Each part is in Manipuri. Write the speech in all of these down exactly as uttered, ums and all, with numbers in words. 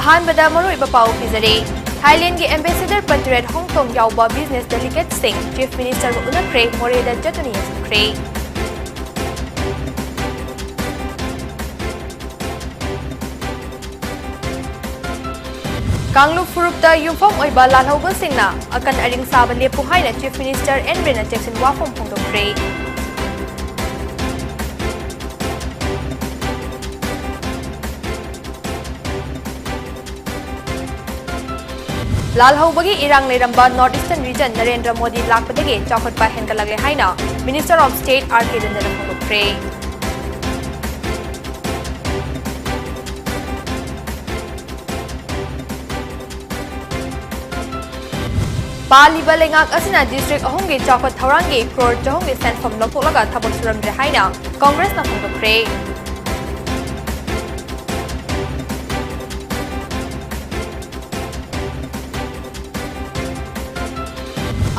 ꯑꯍꯥꯟꯕꯗ ꯃꯔꯨꯑꯣꯏꯕ ꯄꯥꯎ ꯄꯤꯖꯔꯤ꯫ ꯊꯥꯏꯂꯦꯟꯒꯤ ambassador ꯄꯇ꯭ꯔꯦꯠ ꯍꯣꯡꯇꯣꯡ ꯌꯥꯎꯕ business delegateꯁꯤꯡ Chief Ministerꯒ ꯎꯅꯈ꯭ꯔꯦ, ꯃꯣꯔꯦꯗ ꯆꯠꯇꯨꯅ ꯌꯦꯡꯁꯤꯟꯈ꯭ꯔꯦ꯫ ꯀꯥꯡꯂꯨꯞ ꯐꯨꯔꯨꯞꯇ ꯌꯨꯝꯐꯝ ꯑꯣꯏꯕ ꯂꯥꯜꯍꯧꯕꯁꯤꯡꯅ ꯑꯀꯟ ꯑꯔꯤꯡ ꯁꯥꯕ ꯂꯦꯞꯄꯨ ꯍꯥꯏꯅ Chief Minister ꯑꯦꯟ ꯕꯤꯔꯦꯟꯅ ꯆꯦꯛꯁꯤꯟ ꯋꯥꯐꯝ ꯐꯣꯡꯗꯣꯛꯈ꯭ꯔꯦ꯫ ꯂꯥꯜꯍꯧꯕꯒꯤ ꯏꯔꯥꯡ ꯂꯩꯔꯝꯕ North Eastern region Narendra Modi ꯂꯥꯛꯄꯗꯒꯤ ꯆꯥꯎꯈꯠꯄ ꯍꯦꯟꯒꯠꯂꯛꯂꯦ ꯍꯥꯏꯅ Minister of State ꯑꯥꯔ ꯀꯦ ꯔꯟꯖꯟꯅ ꯐꯣꯡꯗꯣꯛꯈ꯭ꯔꯦ꯫ ꯄꯥꯜꯂꯤꯕ ꯂꯩꯉꯥꯛ ꯑꯁꯤꯅ district ꯑꯍꯨꯝꯒꯤ ꯆꯥꯎꯈꯠ ꯊꯧꯔꯥꯡꯒꯤ ꯀ꯭ꯔꯣꯔ ꯆꯍꯨꯝꯒꯤ ꯁꯦꯟꯐꯝ ꯂꯧꯊꯣꯛꯂꯒ ꯊꯕꯛ ꯁꯨꯔꯝꯗ꯭ꯔꯦ ꯍꯥꯏꯅ ꯀꯪꯒ꯭ꯔꯦꯁꯅ ꯐꯣꯡꯗꯣꯛꯈ꯭ꯔꯦ꯫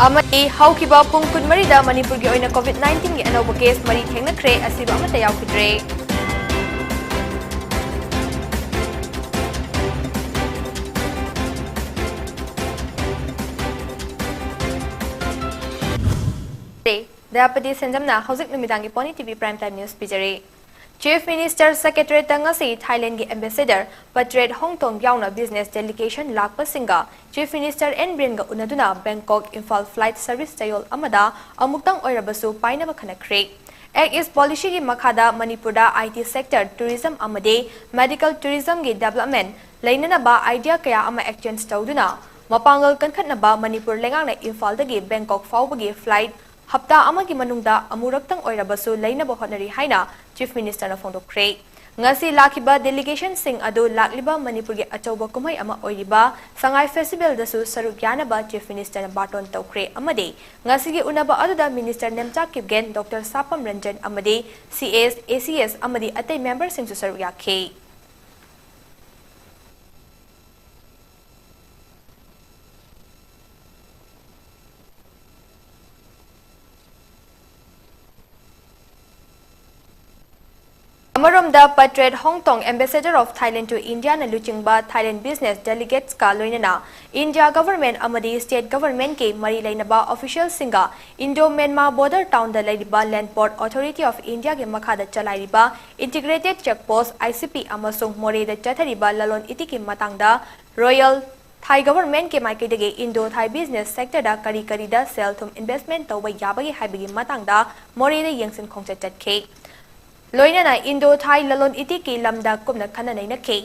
ꯑꯃꯗꯤ ꯍꯧꯈꯤꯕ ꯄꯨꯡ ꯀꯨꯟꯃꯔꯤꯗ ꯃꯅꯤꯄꯨꯔꯒꯤ ꯑꯣꯏꯅ COVID nineteenꯒꯤ ꯑꯅꯧꯕ case ꯃꯔꯤ ꯊꯦꯡꯅꯈ꯭ꯔꯦ, ꯑꯁꯤꯕ ꯑꯃꯠꯇ ꯌꯥꯎꯈꯤꯗ꯭ꯔꯦ꯫ ꯗꯌꯥꯄꯇꯤ ꯁꯦꯟꯖꯝꯅ ꯍꯧꯖꯤꯛ ꯅꯨꯃꯤꯗꯥꯡꯒꯤ Pony TV Prime Time News ꯄꯤꯖꯔꯤ꯫ Chief Minister Secretariatꯇ ꯉꯁꯤ ꯊꯥꯏꯂꯦꯟꯒꯤ ambassador ꯄꯇ꯭ꯔꯦꯠ ꯍꯣꯡꯇꯣꯡ ꯌꯥꯎꯅ business delegation ꯂꯥꯛꯄꯁꯤꯡꯒ Chief Minister ꯑꯦꯟ ꯕꯤꯔꯦꯟꯒ ꯎꯅꯗꯨꯅ ꯕꯦꯡꯀꯣꯛ ꯏꯝꯐꯥꯜ flight service ꯆꯌꯣꯜ ꯑꯃꯗ ꯑꯃꯨꯛꯇꯪ ꯑꯣꯏꯔꯕꯁꯨ ꯄꯥꯏꯅꯕ ꯈꯟꯅꯈ꯭ꯔꯦ꯫ Act East policyꯒꯤ ꯃꯈꯥꯗ ꯃꯅꯤꯄꯨꯔꯗ IT sector, tourism ꯑꯃꯗꯤ medical tourismꯒꯤ development ꯂꯩꯅꯅꯕ idea ꯀꯌꯥ ꯑꯃ exchange ꯇꯧꯗꯨꯅ ꯃꯄꯥꯡꯒꯜ ꯀꯟꯈꯠꯅꯕ ꯃꯅꯤꯄꯨꯔ ꯂꯩꯉꯥꯛꯅ ꯏꯝꯐꯥꯜꯗꯒꯤ ꯕꯦꯡꯀꯣꯛ ꯐꯥꯎꯕꯒꯤ flight ꯍꯞꯇꯥ ꯑꯃꯒꯤ ꯃꯅꯨꯡꯗ ꯑꯃꯨꯔꯛꯇꯪ ꯑꯣꯏꯔꯕꯁꯨ ꯂꯩꯅꯕ ꯍꯣꯠꯅꯔꯤ ꯍꯥꯏꯅ Chief Ministerꯅ ꯐꯣꯡꯗꯣꯛꯈ꯭ꯔꯦ꯫ ꯉꯁꯤ ꯂꯥꯛꯈꯤꯕ delegationꯁꯤꯡ ꯑꯗꯨ ꯂꯥꯛꯂꯤꯕ ꯃꯅꯤꯄꯨꯔꯒꯤ ꯑꯆꯧꯕ ꯀꯨꯝꯍꯩ ꯑꯃ ꯑꯣꯏꯔꯤꯕ ꯁꯉꯥꯏ festivalꯗꯁꯨ ꯁꯔꯨꯛ ꯌꯥꯅꯕ Chief Ministerꯅ ꯕꯥꯇꯣꯟ ꯇꯧꯈ꯭ꯔꯦ ꯑꯃꯗꯤ ꯉꯁꯤꯒꯤ ꯎꯅꯕ ꯑꯗꯨꯗ Minister ꯅꯦꯝꯆꯥ ꯀꯤꯞꯒꯦꯟ, Doctor ꯁꯥꯄꯝ ꯔꯟꯖꯟ ꯑꯃꯗꯤ CS, ACS ꯑꯃꯗꯤ ꯑꯇꯩ memberꯁꯤꯡꯁꯨ ꯁꯔꯨꯛ ꯌꯥꯈꯤ꯫ ꯑꯃꯔꯣꯝꯗ, Patret Hongtong, Ambassador of Thailand to India ꯅ ꯂꯨꯆꯤꯡꯕ Thailand business delegates ꯀ ꯂꯣꯏꯅꯅ India government ꯑꯃꯗꯤ state government ꯀꯤ ꯃꯔꯤ ꯂꯩꯅꯕ official ꯁꯤꯡꯒ Indo Myanmar border town ꯗ ꯂꯩꯔꯤꯕ Land Port Authority of India ꯒꯤ ꯃꯈꯥꯗ ꯆꯂꯥꯏꯔꯤꯕ Integrated Check Post, I C P, ꯑꯃꯁꯨꯡ ꯃꯣꯔꯦꯗ ꯆꯠꯊꯔꯤꯕ ꯂꯂꯣꯟ ꯏꯇꯤꯛꯀꯤ ꯃꯇꯥꯡꯗ Royal Thai government ꯀꯤ ꯃꯥꯏꯀꯩꯗꯒꯤ Indo Thai business sector ꯗ ꯀꯔꯤ ꯀꯔꯤꯗ ꯁꯦꯜ ꯊꯨꯝ investment ꯇꯧꯕ ꯌꯥꯕꯒꯦ ꯍꯥꯏꯕꯒꯤ ꯃꯇꯥꯡꯗ ꯃꯣꯔꯦꯗ ꯌꯦꯡꯁꯤꯟ ꯈꯣꯡꯆꯠ ꯆꯠꯈꯤ꯫ ꯂꯣꯏꯅꯅ Indo Thai ꯂꯂꯣꯟ ꯏꯇꯤꯛꯀꯤ ꯂꯝꯗ ꯀꯨꯞꯅ ꯈꯟꯅ ꯅꯩꯅꯈꯤ꯫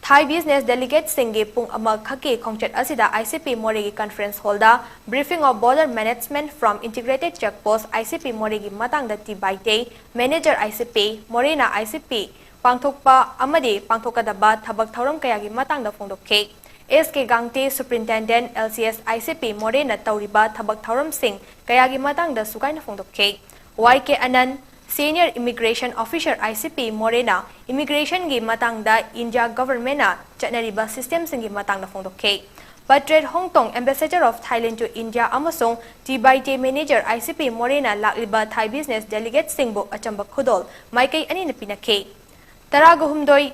Thai business delegates ꯁꯤꯡꯒꯤ ꯄꯨꯡ ꯑꯃꯈꯛꯀꯤ ꯈꯣꯡꯆꯠ ꯑꯁꯤꯗ I C P ꯃꯣꯔꯦꯒꯤ conference hall the Briefing of Border Management from Integrated Check Post, I C P ꯃꯣꯔꯦꯒꯤ ꯃꯇꯥꯡꯗ T Baite, Manager I C P ꯃꯣꯔꯦꯅ I C P ꯄꯥꯡꯊꯣꯛꯄ ꯑꯃꯗꯤ ꯄꯥꯡꯊꯣꯛꯀꯗꯕ ꯊꯕꯛ ꯊꯧꯔꯝ ꯀꯌꯥꯒꯤ ꯃꯇꯥꯡꯗ ꯐꯣꯡꯗꯣꯛꯈꯤ꯫ S K Gangte, Superintendent L C S I C P ꯃꯣꯔꯦꯅ ꯇꯧꯔꯤꯕ ꯊꯕꯛ ꯊꯧꯔꯝꯁꯤꯡ ꯀꯌꯥꯒꯤ ꯃꯇꯥꯡꯗ ꯁꯨꯒꯥꯏꯅ ꯐꯣꯡꯗꯣꯛꯈꯤ꯫ Y K Anand, Senior Immigration Officer I C P ꯃꯣꯔꯦꯅ immigration ꯒꯤ ꯃꯇꯥꯡꯗ India government ꯅ ꯆꯠꯅꯔꯤꯕ system ꯁꯤꯡꯒꯤ ꯃꯇꯥꯡꯗ ꯐꯣꯡꯗꯣꯛꯈꯤ꯫ Patret Hongtong, Ambassador of Thailand to India, ꯑꯃꯁꯨꯡ T Baite, Manager I C P ꯃꯣꯔꯦꯅ ꯂꯥꯛꯂꯤꯕ Thai business delegates ꯁꯤꯡꯕꯨ ꯑꯆꯝꯕ ꯈꯨꯗꯣꯜ ꯃꯥꯏꯀꯩ ꯑꯅꯤꯅ ꯄꯤꯅꯈꯤ꯫ ꯇꯔꯥꯒ ꯍꯨꯝꯗꯣꯏ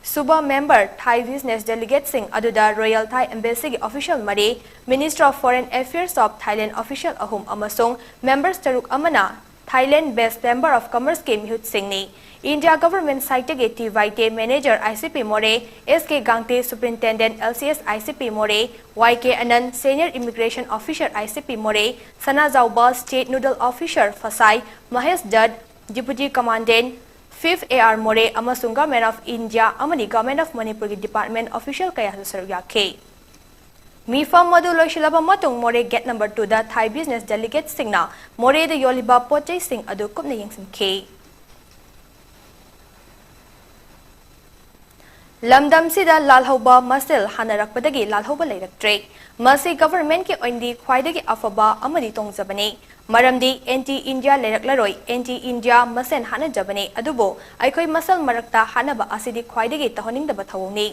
ꯁꯨꯕ member Thai business delegates ꯁꯤꯡ ꯑꯗꯨꯗ Royal Thai Embassy ꯒꯤ official ꯃꯔꯤ, Minister of Foreign Affairs of Thailand official ꯑꯍꯨꯝ ꯑꯃꯁꯨꯡ members ꯇꯔꯨꯛ ꯑꯃꯅ Thailand based Chamber of Commerce ꯀꯤ ꯃꯤꯍꯨꯠꯁꯤꯡꯅꯤ꯫ India government side ꯇꯒꯤ T Baite, Manager I C P ꯃꯣꯔꯦ, S K Gangte, Superintendent L C S I C P ꯃꯣꯔꯦ, Y K Anand, Senior Immigration Officer I C P ꯃꯣꯔꯦ, ꯁꯅꯥꯖꯥꯎꯕ, State Nodal Officer ꯐꯁꯥꯏ, Mahesh Dutt, Deputy Commandant, Fifth A R ꯃꯣꯔꯦ, ꯑꯃꯁꯨꯡ Government of India ꯑꯃꯗꯤ Government of ꯃꯅꯤꯄꯨꯔꯒꯤ department official ꯀꯌꯥꯁꯨ ꯁꯔꯨꯛ ꯌꯥꯈꯤ꯫ ꯃꯤꯐꯝ ꯑꯗꯨ ꯂꯣꯏꯁꯤꯜꯂꯕ ꯃꯇꯨꯡ ꯃꯣꯔꯦ gate number two ꯗ Thai business delegates ꯁꯤꯡꯅ ꯃꯣꯔꯦꯗ ꯌꯣꯜꯂꯤꯕ ꯄꯣꯠ ꯆꯩꯁꯤꯡ ꯑꯗꯨ ꯀꯨꯞꯅ ꯌꯦꯡꯁꯤꯟꯈꯤ꯫ ꯂꯝꯗꯝꯁꯤꯗ ꯂꯥꯜꯍꯧꯕ ꯃꯁꯦꯜ ꯍꯥꯟꯅꯔꯛꯄꯗꯒꯤ ꯂꯥꯜꯍꯧꯕ ꯂꯩꯔꯛꯇ꯭ꯔꯦ꯫ ꯃꯁꯤ government ꯀꯤ ꯑꯣꯏꯅꯗꯤ ꯈ꯭ꯋꯥꯏꯗꯒꯤ ꯑꯐꯕ ꯑꯃꯗꯤ ꯇꯣꯡꯖꯕꯅꯤ꯫ ꯃꯔꯝꯗꯤ anti India ꯂꯩꯔꯛꯂꯔꯣꯏ, anti India ꯃꯁꯦꯟ ꯍꯥꯠꯅꯖꯕꯅꯤ꯫ ꯑꯗꯨꯕꯨ ꯑꯩꯈꯣꯏ ꯃꯁꯦꯜ ꯃꯔꯛꯇ ꯍꯥꯠꯅꯕ ꯑꯁꯤꯗꯤ ꯈ꯭ꯋꯥꯏꯗꯒꯤ ꯇꯧꯍꯟꯅꯤꯡꯗꯕ ꯊꯧꯑꯣꯡꯅꯤ꯫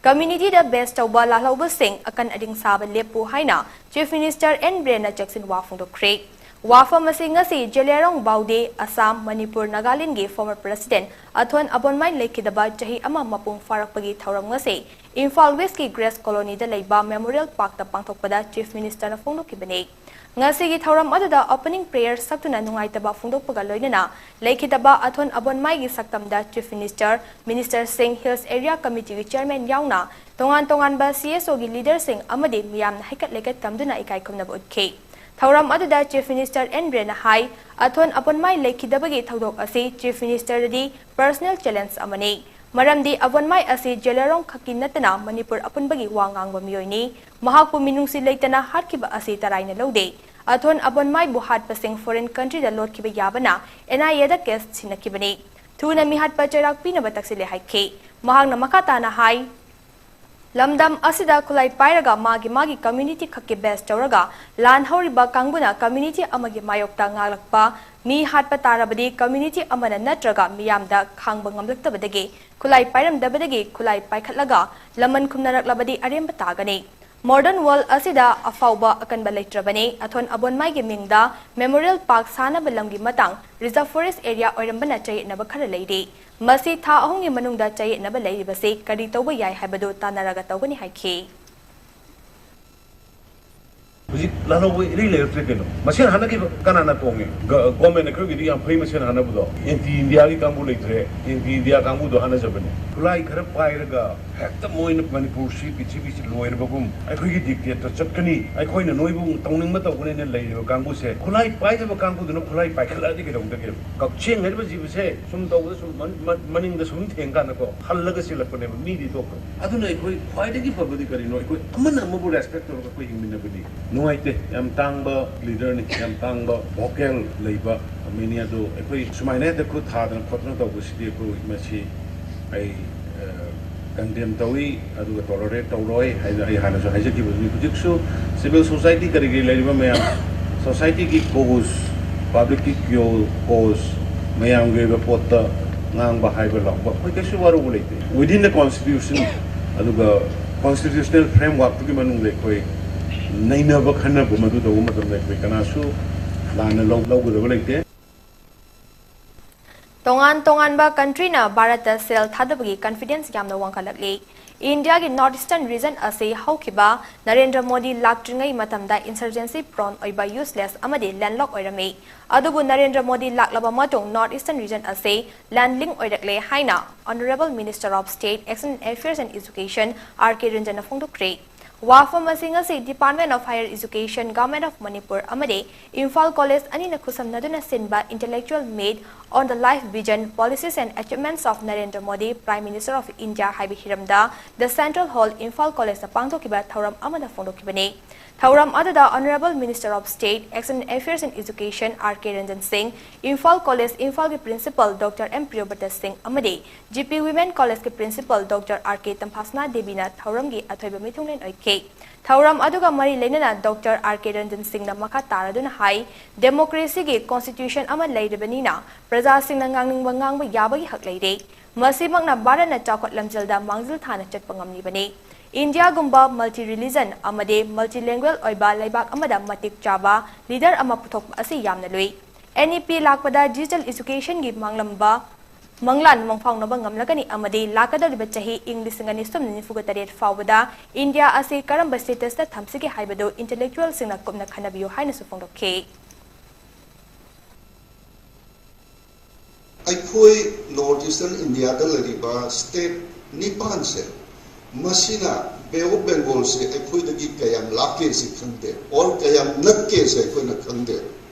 Community ꯗ base ꯇꯧꯕ ꯂꯥꯜꯍꯧꯕꯁꯤꯡ ꯑꯀꯟ ꯑꯔꯤꯡ ꯁꯥꯕ ꯂꯦꯞꯄꯨ ꯍꯥꯏꯅ Chief Minister N ꯕꯤꯔꯦꯟꯅ ꯆꯦꯛꯁꯤꯟ ꯋꯥ ꯐꯣꯡꯗꯣꯛꯈ꯭ꯔꯦ꯫ ꯋꯥꯐꯝ ꯑꯁꯤ ꯉꯁꯤ ꯖꯦꯂꯤꯌꯥꯡꯔꯣꯡ ꯕꯥꯎꯗꯦ, ꯑꯁꯥꯝ, ꯃꯅꯤꯄꯨꯔ, ꯅꯥꯒꯥꯂꯦꯟꯒꯤ former president ꯑꯊꯣꯟ ꯑꯕꯣꯟꯃꯥꯏ ꯂꯩꯈꯤꯗꯕ ꯆꯍꯤ ꯑꯃ ꯃꯄꯨꯡ ꯐꯥꯔꯛꯄꯒꯤ ꯊꯧꯔꯝ ꯉꯁꯤ ꯏꯝꯐꯥꯜ Westꯀꯤ Grace Colonyꯗ ꯂꯩꯕ Memorial Parkꯇ ꯄꯥꯡꯊꯣꯛꯄꯗ Chief Ministerꯅ ꯐꯣꯡꯗꯣꯛꯈꯤꯕꯅꯤ꯫ ꯉꯁꯤꯒꯤ ꯊꯧꯔꯝ ꯑꯗꯨꯗ opening prayer ꯁꯛꯇꯨꯅ ꯅꯨꯡꯉꯥꯏꯇꯕ ꯐꯣꯡꯗꯣꯛꯄꯒ ꯂꯣꯏꯅꯅ ꯂꯩꯈꯤꯗꯕ ꯑꯊꯣꯟ ꯑꯕꯣꯟꯃꯥꯏꯒꯤ ꯁꯛꯇꯝꯗ Chief Minister, Minister ꯁꯤꯡ, Hills Area Committeeꯒꯤ chairman ꯌꯥꯎꯅ ꯇꯣꯉꯥꯟ ꯇꯣꯉꯥꯟꯕ CSOꯒꯤ leaderꯁꯤꯡ ꯑꯃꯗꯤ ꯃꯤꯌꯥꯝꯅ ꯍꯩꯀꯠ ꯂꯩꯀꯠ ꯇꯝꯗꯨꯅ ꯏꯀꯥꯏ ꯈꯨꯝꯅꯕ ꯎꯠꯈꯤ꯫ ꯊꯧꯔꯝ ꯑꯗꯨꯗ Chief Minister ꯑꯦꯟ ꯕꯤꯔꯦꯟꯅ ꯍꯥꯏ, ꯑꯊꯣꯟ ꯑꯕꯣꯟꯃꯥꯏ ꯂꯩꯈꯤꯗꯕꯒꯤ ꯊꯧꯗꯣꯛ ꯑꯁꯤ Chief Ministerꯗꯗꯤ personal challenge ꯑꯃꯅꯤ꯫ ꯃꯔꯝꯗꯤ ꯑꯕꯣꯟꯃꯥꯏ ꯑꯁꯤ ꯖꯦꯂꯤꯌꯥꯡꯔꯣꯡ ꯈꯛꯀꯤ ꯅꯠꯇꯅ ꯃꯅꯤꯄꯨꯔ ꯑꯄꯨꯟꯕꯒꯤ ꯋꯥ ꯉꯥꯡꯕ ꯃꯤꯑꯣꯏꯅꯤ꯫ ꯃꯍꯥꯛꯄꯨ ꯃꯤꯅꯨꯡꯁꯤ ꯂꯩꯇꯅ ꯍꯥꯠꯈꯤꯕ ꯑꯁꯤ ꯇꯔꯥꯏꯅ ꯂꯧꯗꯦ꯫ ꯑꯊꯣꯟ ꯑꯕꯣꯟꯃꯥꯏꯕꯨ ꯍꯥꯠꯄꯁꯤꯡ foreign countryꯗ ꯂꯣꯠꯈꯤꯕ ꯌꯥꯕꯅ NIAꯗ case ꯁꯤꯟꯅꯈꯤꯕꯅꯤ꯫ ꯊꯨꯅ ꯃꯤꯍꯥꯠꯄ ꯆꯩꯔꯥꯛ ꯄꯤꯅꯕ ꯇꯛꯁꯤꯜꯂꯦ ꯍꯥꯏꯈꯤ꯫ ꯃꯍꯥꯛꯅ ꯃꯈꯥ ꯇꯥꯅ ꯍꯥꯏ, ꯂꯝꯗꯝ ꯑꯁꯤꯗ ꯈꯨꯠꯂꯥꯏ ꯄꯥꯏꯔꯒ ꯃꯥꯒꯤ ꯃꯥꯒꯤ community ꯈꯛꯀꯤ base ꯇꯧꯔꯒ ꯂꯥꯟ ꯍꯧꯔꯤꯕ ꯀꯥꯡꯕꯨꯅ community ꯑꯃꯒꯤ ꯃꯥꯌꯣꯛꯇ ꯉꯥꯡꯂꯛꯄ, ꯃꯤ ꯍꯥꯠꯄ ꯇꯥꯔꯕꯗꯤ community ꯑꯃꯅ ꯅꯠꯇ꯭ꯔꯒ ꯃꯤꯌꯥꯝꯗ ꯈꯥꯡꯕ ꯉꯝꯂꯛꯇꯕꯗꯒꯤ ꯈꯨꯠꯂꯥꯏ ꯄꯥꯏꯔꯝꯗꯕꯗꯒꯤ ꯈꯨꯠꯂꯥꯏ ꯄꯥꯏꯈꯠꯂꯒ ꯂꯃꯟ ꯈꯨꯝꯅꯔꯛꯂꯕꯗꯤ ꯑꯔꯦꯝꯕ ꯇꯥꯒꯅꯤ꯫ Modern world ꯑꯁꯤꯗ ꯑꯐꯥꯎꯕ ꯑꯀꯟꯕ ꯂꯩꯇ꯭ꯔꯕꯅꯤ꯫ ꯑꯊꯣꯟ ꯑꯕꯣꯟꯃꯥꯏꯒꯤ ꯃꯤꯡꯗ Memorial Park ꯁꯥꯅꯕ ꯂꯝꯒꯤ ꯃꯇꯥꯡ reserve forest area ꯑꯣꯏꯔꯝꯕꯅ ꯆꯌꯦꯠꯅꯕ ꯈꯔ ꯂꯩꯔꯤ꯫ ꯃꯁꯤ ꯊꯥ ꯑꯍꯨꯝꯒꯤ ꯃꯅꯨꯡꯗ ꯆꯌꯦꯠꯅꯕ ꯂꯩꯔꯤꯕꯁꯤ ꯀꯔꯤ ꯇꯧꯕ ꯌꯥꯏ ꯍꯥꯏꯕꯗꯨ ꯇꯥꯟꯅꯔꯒ ꯇꯧꯒꯅꯤ ꯍꯥꯏꯈꯤ꯫ ꯍꯧꯖꯤꯛ ꯂꯥꯜꯍꯧꯕ ꯏꯔꯩ ꯂꯩꯔꯛꯇ꯭ꯔꯦ ꯀꯩꯅꯣ꯫ ꯃꯁꯦꯟ ꯍꯥꯠꯅꯈꯤꯕ ꯀꯅꯥꯅ ꯇꯣꯡꯉꯦ? ꯒ-, government ꯑꯩꯈꯣꯏꯒꯤꯗꯤ ꯌꯥꯝ ꯐꯩ, ꯃꯁꯦꯟ ꯍꯥꯠꯅꯕꯗꯣ꯫ Anti Indiaꯒꯤ ꯀꯥꯡꯕꯨ ꯂꯩꯇ꯭ꯔꯦ, Anti India ꯀꯥꯡꯕꯨꯗꯣ ꯍꯥꯠꯅꯖꯕꯅꯦ꯫ ꯈꯨꯠꯂꯥꯏ ꯈꯔ ꯄꯥꯏꯔꯒ ꯍꯦꯛꯇ ꯃꯣꯏꯅ ꯃꯅꯤꯄꯨꯔꯁꯤ, ꯄ꯭ꯔꯤꯊꯤꯕꯤꯁꯤ ꯂꯣꯏꯔꯕꯒꯨꯝ ꯑꯩꯈꯣꯏꯒꯤ dictateꯇ ꯆꯠꯀꯅꯤ, ꯑꯩꯈꯣꯏꯅ ꯅꯣꯏꯕꯨ ꯇꯧꯅꯤꯡꯕ ꯇꯧꯒꯅꯤꯅ ꯂꯩꯔꯤꯕ ꯀꯥꯡꯕꯨꯁꯦ, ꯈꯨꯠꯂꯥꯏ ꯄꯥꯏꯗꯕ ꯀꯥꯡꯕꯨꯗꯨꯅ ꯈꯨꯠꯂꯥꯏ ꯄꯥꯏꯈꯠꯂꯛꯑꯗꯤ ꯀꯩꯗꯧꯗꯒꯦ? ꯀꯛꯆꯦꯡ ꯍꯥꯏꯔꯤꯕ ꯖꯤꯕꯁꯦ ꯁꯨꯝ ꯇꯧꯕꯗ ꯁꯨꯝ ꯃꯟ-, ꯃꯟ-, ꯃꯅꯤꯡꯗ ꯁꯨꯝ ꯊꯦꯡꯀꯥꯟꯗꯀꯣ ꯍꯜꯂꯒ ꯆꯦꯜꯂꯛꯄꯅꯦꯕ, ꯃꯤꯗꯤ ꯇꯣꯛꯈ꯭ꯔꯣ꯫ ꯑꯗꯨꯅ ꯑꯩꯈꯣꯏ ꯈ꯭ꯋꯥꯏꯗꯒꯤ ꯐꯕꯗꯤ ꯀꯔꯤꯅꯣ? ꯑꯩꯈꯣꯏ ꯑꯃꯅ ꯑꯃꯕꯨ respect ꯇꯧꯔꯒ ꯑꯩꯈꯣꯏ ꯍꯤꯡꯃꯤꯟꯅꯕꯅꯤ꯫ ꯅꯨꯡꯉꯥꯏꯇꯦ, ꯌꯥꯝ ꯇꯥꯡꯕ leaderꯅꯤ, ꯌꯥꯝ ꯇꯥꯡꯕ vocal ꯂꯩꯕ ꯃꯤꯅꯤ꯫ ꯑꯗꯣ ꯑꯩꯈꯣꯏ ꯁꯨꯃꯥꯏꯅ ꯍꯦꯛꯇ ꯈꯨꯠ ꯊꯥꯗꯅ ꯈꯣꯠꯇꯅ ꯇꯧꯕꯁꯤꯗꯤ ꯑꯩꯈꯣꯏ ꯃꯁꯤ ꯑꯩ, ꯑ, condemn ꯇꯧꯏ, ꯑꯗꯨꯒ tolerate ꯇꯧꯔꯣꯏ ꯍꯥꯏꯅ ꯑꯩ ꯍꯥꯟꯅꯁꯨ ꯍꯥꯏꯖꯈꯤꯕꯗꯨꯅꯤ꯫ ꯍꯧꯖꯤꯛꯁꯨ civil society ꯀꯔꯤ ꯀꯔꯤ ꯂꯩꯔꯤꯕ ꯃꯌꯥꯝ, societyꯒꯤ cause, publicꯀꯤ cause, ꯃꯌꯥꯝꯒꯤ ꯑꯣꯏꯕ ꯄꯣꯠꯇ ꯉꯥꯡꯕ ꯍꯥꯏꯕ ꯂꯥꯎꯕ ꯑꯩꯈꯣꯏ ꯀꯩꯁꯨ ꯋꯥꯔꯧꯕ ꯂꯩꯇꯦ꯫ Within the constitution, ꯑꯗꯨꯒ constitutional frameworkꯇꯨꯒꯤ ꯃꯅꯨꯡꯗ ꯑꯩꯈꯣꯏ ꯅꯩꯅꯕ ꯈꯟꯅꯕ ꯃꯗꯨ ꯇꯧꯕ ꯃꯇꯝꯗ ꯑꯩꯈꯣꯏ ꯀꯅꯥꯁꯨ ꯂꯥꯟꯅ ꯂꯧ- ꯂꯧꯒꯗꯕ ꯂꯩꯇꯦ꯫ ꯇꯣꯉꯥꯟ ꯇꯣꯉꯥꯟꯕ ꯀꯟꯇ꯭ꯔꯤꯅ ꯚꯥꯔꯠꯇ ꯁꯦꯜ ꯊꯥꯗꯕꯒꯤ ꯀꯟꯐꯤꯗꯦꯟꯁ ꯌꯥꯝꯅ ꯋꯥꯡꯈꯠꯂꯛꯂꯤ꯫ ꯏꯟꯗꯤꯌꯥꯒꯤ ꯅꯣꯔꯠ ꯏꯁꯇꯔꯟ ꯔꯤꯖꯟ ꯑꯁꯤ ꯍꯧꯈꯤꯕ ꯅꯔꯦꯟꯗ꯭ꯔ ꯃꯣꯗꯤ ꯂꯥꯛꯇ꯭ꯔꯤꯉꯩ ꯃꯇꯝꯗ ꯏꯟꯁꯔꯖꯦꯟꯁꯤ ꯄ꯭ꯔꯣꯟ ꯑꯣꯏꯕ, ꯌꯨꯁꯂꯦꯁ ꯑꯃꯗꯤ ꯂꯦꯟꯂꯣꯛ ꯑꯣꯏꯔꯝꯃꯤ꯫ ꯑꯗꯨꯕꯨ ꯅꯔꯦꯟꯗ꯭ꯔ ꯃꯣꯗꯤ ꯂꯥꯛꯂꯕ ꯃꯇꯨꯡ ꯅꯣꯔꯠ ꯏꯁꯇꯔꯟ ꯔꯤꯖꯟ ꯑꯁꯤ ꯂꯦꯟꯂꯤꯡ ꯑꯣꯏꯔꯛꯂꯦ ꯍꯥꯏꯅ Honourable Minister of State, External Affairs and Education, R K Ranjan ꯅ ꯐꯣꯡꯗꯣꯛꯈ꯭ꯔꯦ꯫ ꯋꯥꯐꯝ ꯑꯁꯤ ꯉꯁꯤ Department of Higher Education, Government of Manipur ꯑꯃꯗꯤ ꯏꯝꯐꯥꯜ ꯀꯣꯂꯦꯖ ꯑꯅꯤꯅ ꯈꯨꯠꯁꯝꯅꯗꯨꯅ ꯁꯤꯟꯕ Intellectual Meet on the Life Vision, Policies and Achievements of Narendra Modi, Prime Minister of India ꯍꯥꯏꯕ ꯍꯤꯔꯝꯗ The Central Hall, ꯏꯝꯐꯥꯜ ꯀꯣꯂꯦꯖꯇ ꯄꯥꯡꯊꯣꯛꯈꯤꯕ ꯊꯧꯔꯝ ꯑꯃꯗ ꯐꯣꯡꯗꯣꯛꯈꯤꯕꯅꯤ꯫ ꯊꯧꯔꯝ ꯑꯗꯨꯗ Honourable Minister of State, External Affairs and Education, R K Ranjan Singh, Imphal college ꯏꯝꯐꯥꯜꯒꯤ Principal Doctor M Priyabrata Singh ꯑꯃꯗꯤ G P Women College ꯀꯤ Principal Doctor R K ꯇꯝꯐꯥꯁꯅꯥ ꯗꯦꯕꯤꯅ ꯊꯧꯔꯝꯒꯤ ꯑꯊꯣꯏꯕ ꯃꯤꯊꯨꯡꯂꯦꯟ ꯑꯣꯏꯈꯤ꯫ ꯊꯧꯔꯝ ꯑꯗꯨꯒ ꯃꯔꯤ ꯂꯩꯅꯅ Doctor R K Ranjan Singh ꯅ ꯃꯈꯥ ꯇꯥꯔꯗꯨꯅ ꯍꯥꯏ, democracy ꯒꯤ constitution ꯑꯃ ꯂꯩꯔꯕꯅꯤꯅ ꯄ꯭ꯔꯖꯥꯁꯤꯡꯅ ꯉꯥꯡꯅꯤꯡꯕ ꯉꯥꯡꯕ ꯌꯥꯕꯒꯤ ꯍꯛ ꯂꯩꯔꯦ꯫ ꯃꯁꯤꯃꯛꯅ ꯚꯥꯔꯠꯅ ꯆꯥꯎꯈꯠ ꯂꯝꯖꯦꯜꯗ ꯃꯥꯡꯖꯤꯜ ꯊꯥꯅ ꯆꯠꯄ ꯉꯝꯂꯤꯕꯅꯤ꯫ ꯏꯟꯗꯤꯌꯥꯒꯨꯝꯕ multi religion ꯑꯃꯗꯤ multilingual ꯑꯣꯏꯕ ꯂꯩꯕꯥꯛ ꯑꯃꯗ ꯃꯇꯤꯛ ꯆꯥꯕ leader ꯑꯃ ꯄꯨꯊꯣꯛꯄ ꯑꯁꯤ ꯌꯥꯝꯅ ꯂꯨꯏ꯫ N E P ꯂꯥꯛꯄꯗ digital education ꯒꯤ ꯃꯥꯡꯂꯝꯕ ꯃꯪꯂꯥꯟ ꯃꯪꯐꯥꯎꯅꯕ ꯉꯝꯂꯒꯅꯤ ꯑꯃꯗꯤ ꯂꯥꯛꯀꯗꯧꯔꯤꯕ ꯆꯍꯤ ꯏꯪ ꯂꯤꯁꯤꯡ ꯑꯅꯤ ꯆꯍꯨꯝ ꯅꯤꯐꯨꯒ ꯇꯔꯦꯠ ꯐꯥꯎꯕꯗ ꯏꯟꯗꯤꯌꯥ ꯑꯁꯤ ꯀꯔꯝꯕ status ꯇ ꯊꯝꯁꯤꯒꯦ ꯍꯥꯏꯕꯗꯨ intellectual ꯁꯤꯡꯅ ꯀꯨꯞꯅ ꯈꯟꯅꯕꯤꯌꯨ ꯍꯥꯏꯅꯁꯨ ꯐꯣꯡꯗꯣꯛꯈꯤ꯫ ꯑꯩꯈꯣꯏ ꯅꯣꯔꯠ ꯏꯁꯇꯔꯟ ꯏꯟꯗꯤꯌꯥꯗ ꯂꯩꯔꯤꯕ ꯁ꯭ꯇꯦꯠ ꯅꯤꯄꯥꯟꯁꯦ, ꯃꯁꯤꯅ ꯕꯦ ꯑꯣꯐ ꯕꯦꯡꯒꯣꯜꯁꯦ ꯑꯩꯈꯣꯏꯗꯒꯤ ꯀꯌꯥꯝ ꯂꯥꯞꯀꯦꯁꯤ ꯈꯪꯗꯦ, ꯑꯣꯔ ꯀꯌꯥꯝ ꯅꯛꯀꯦꯁꯦ ꯑꯩꯈꯣꯏꯅ ꯈꯪꯗꯦ꯫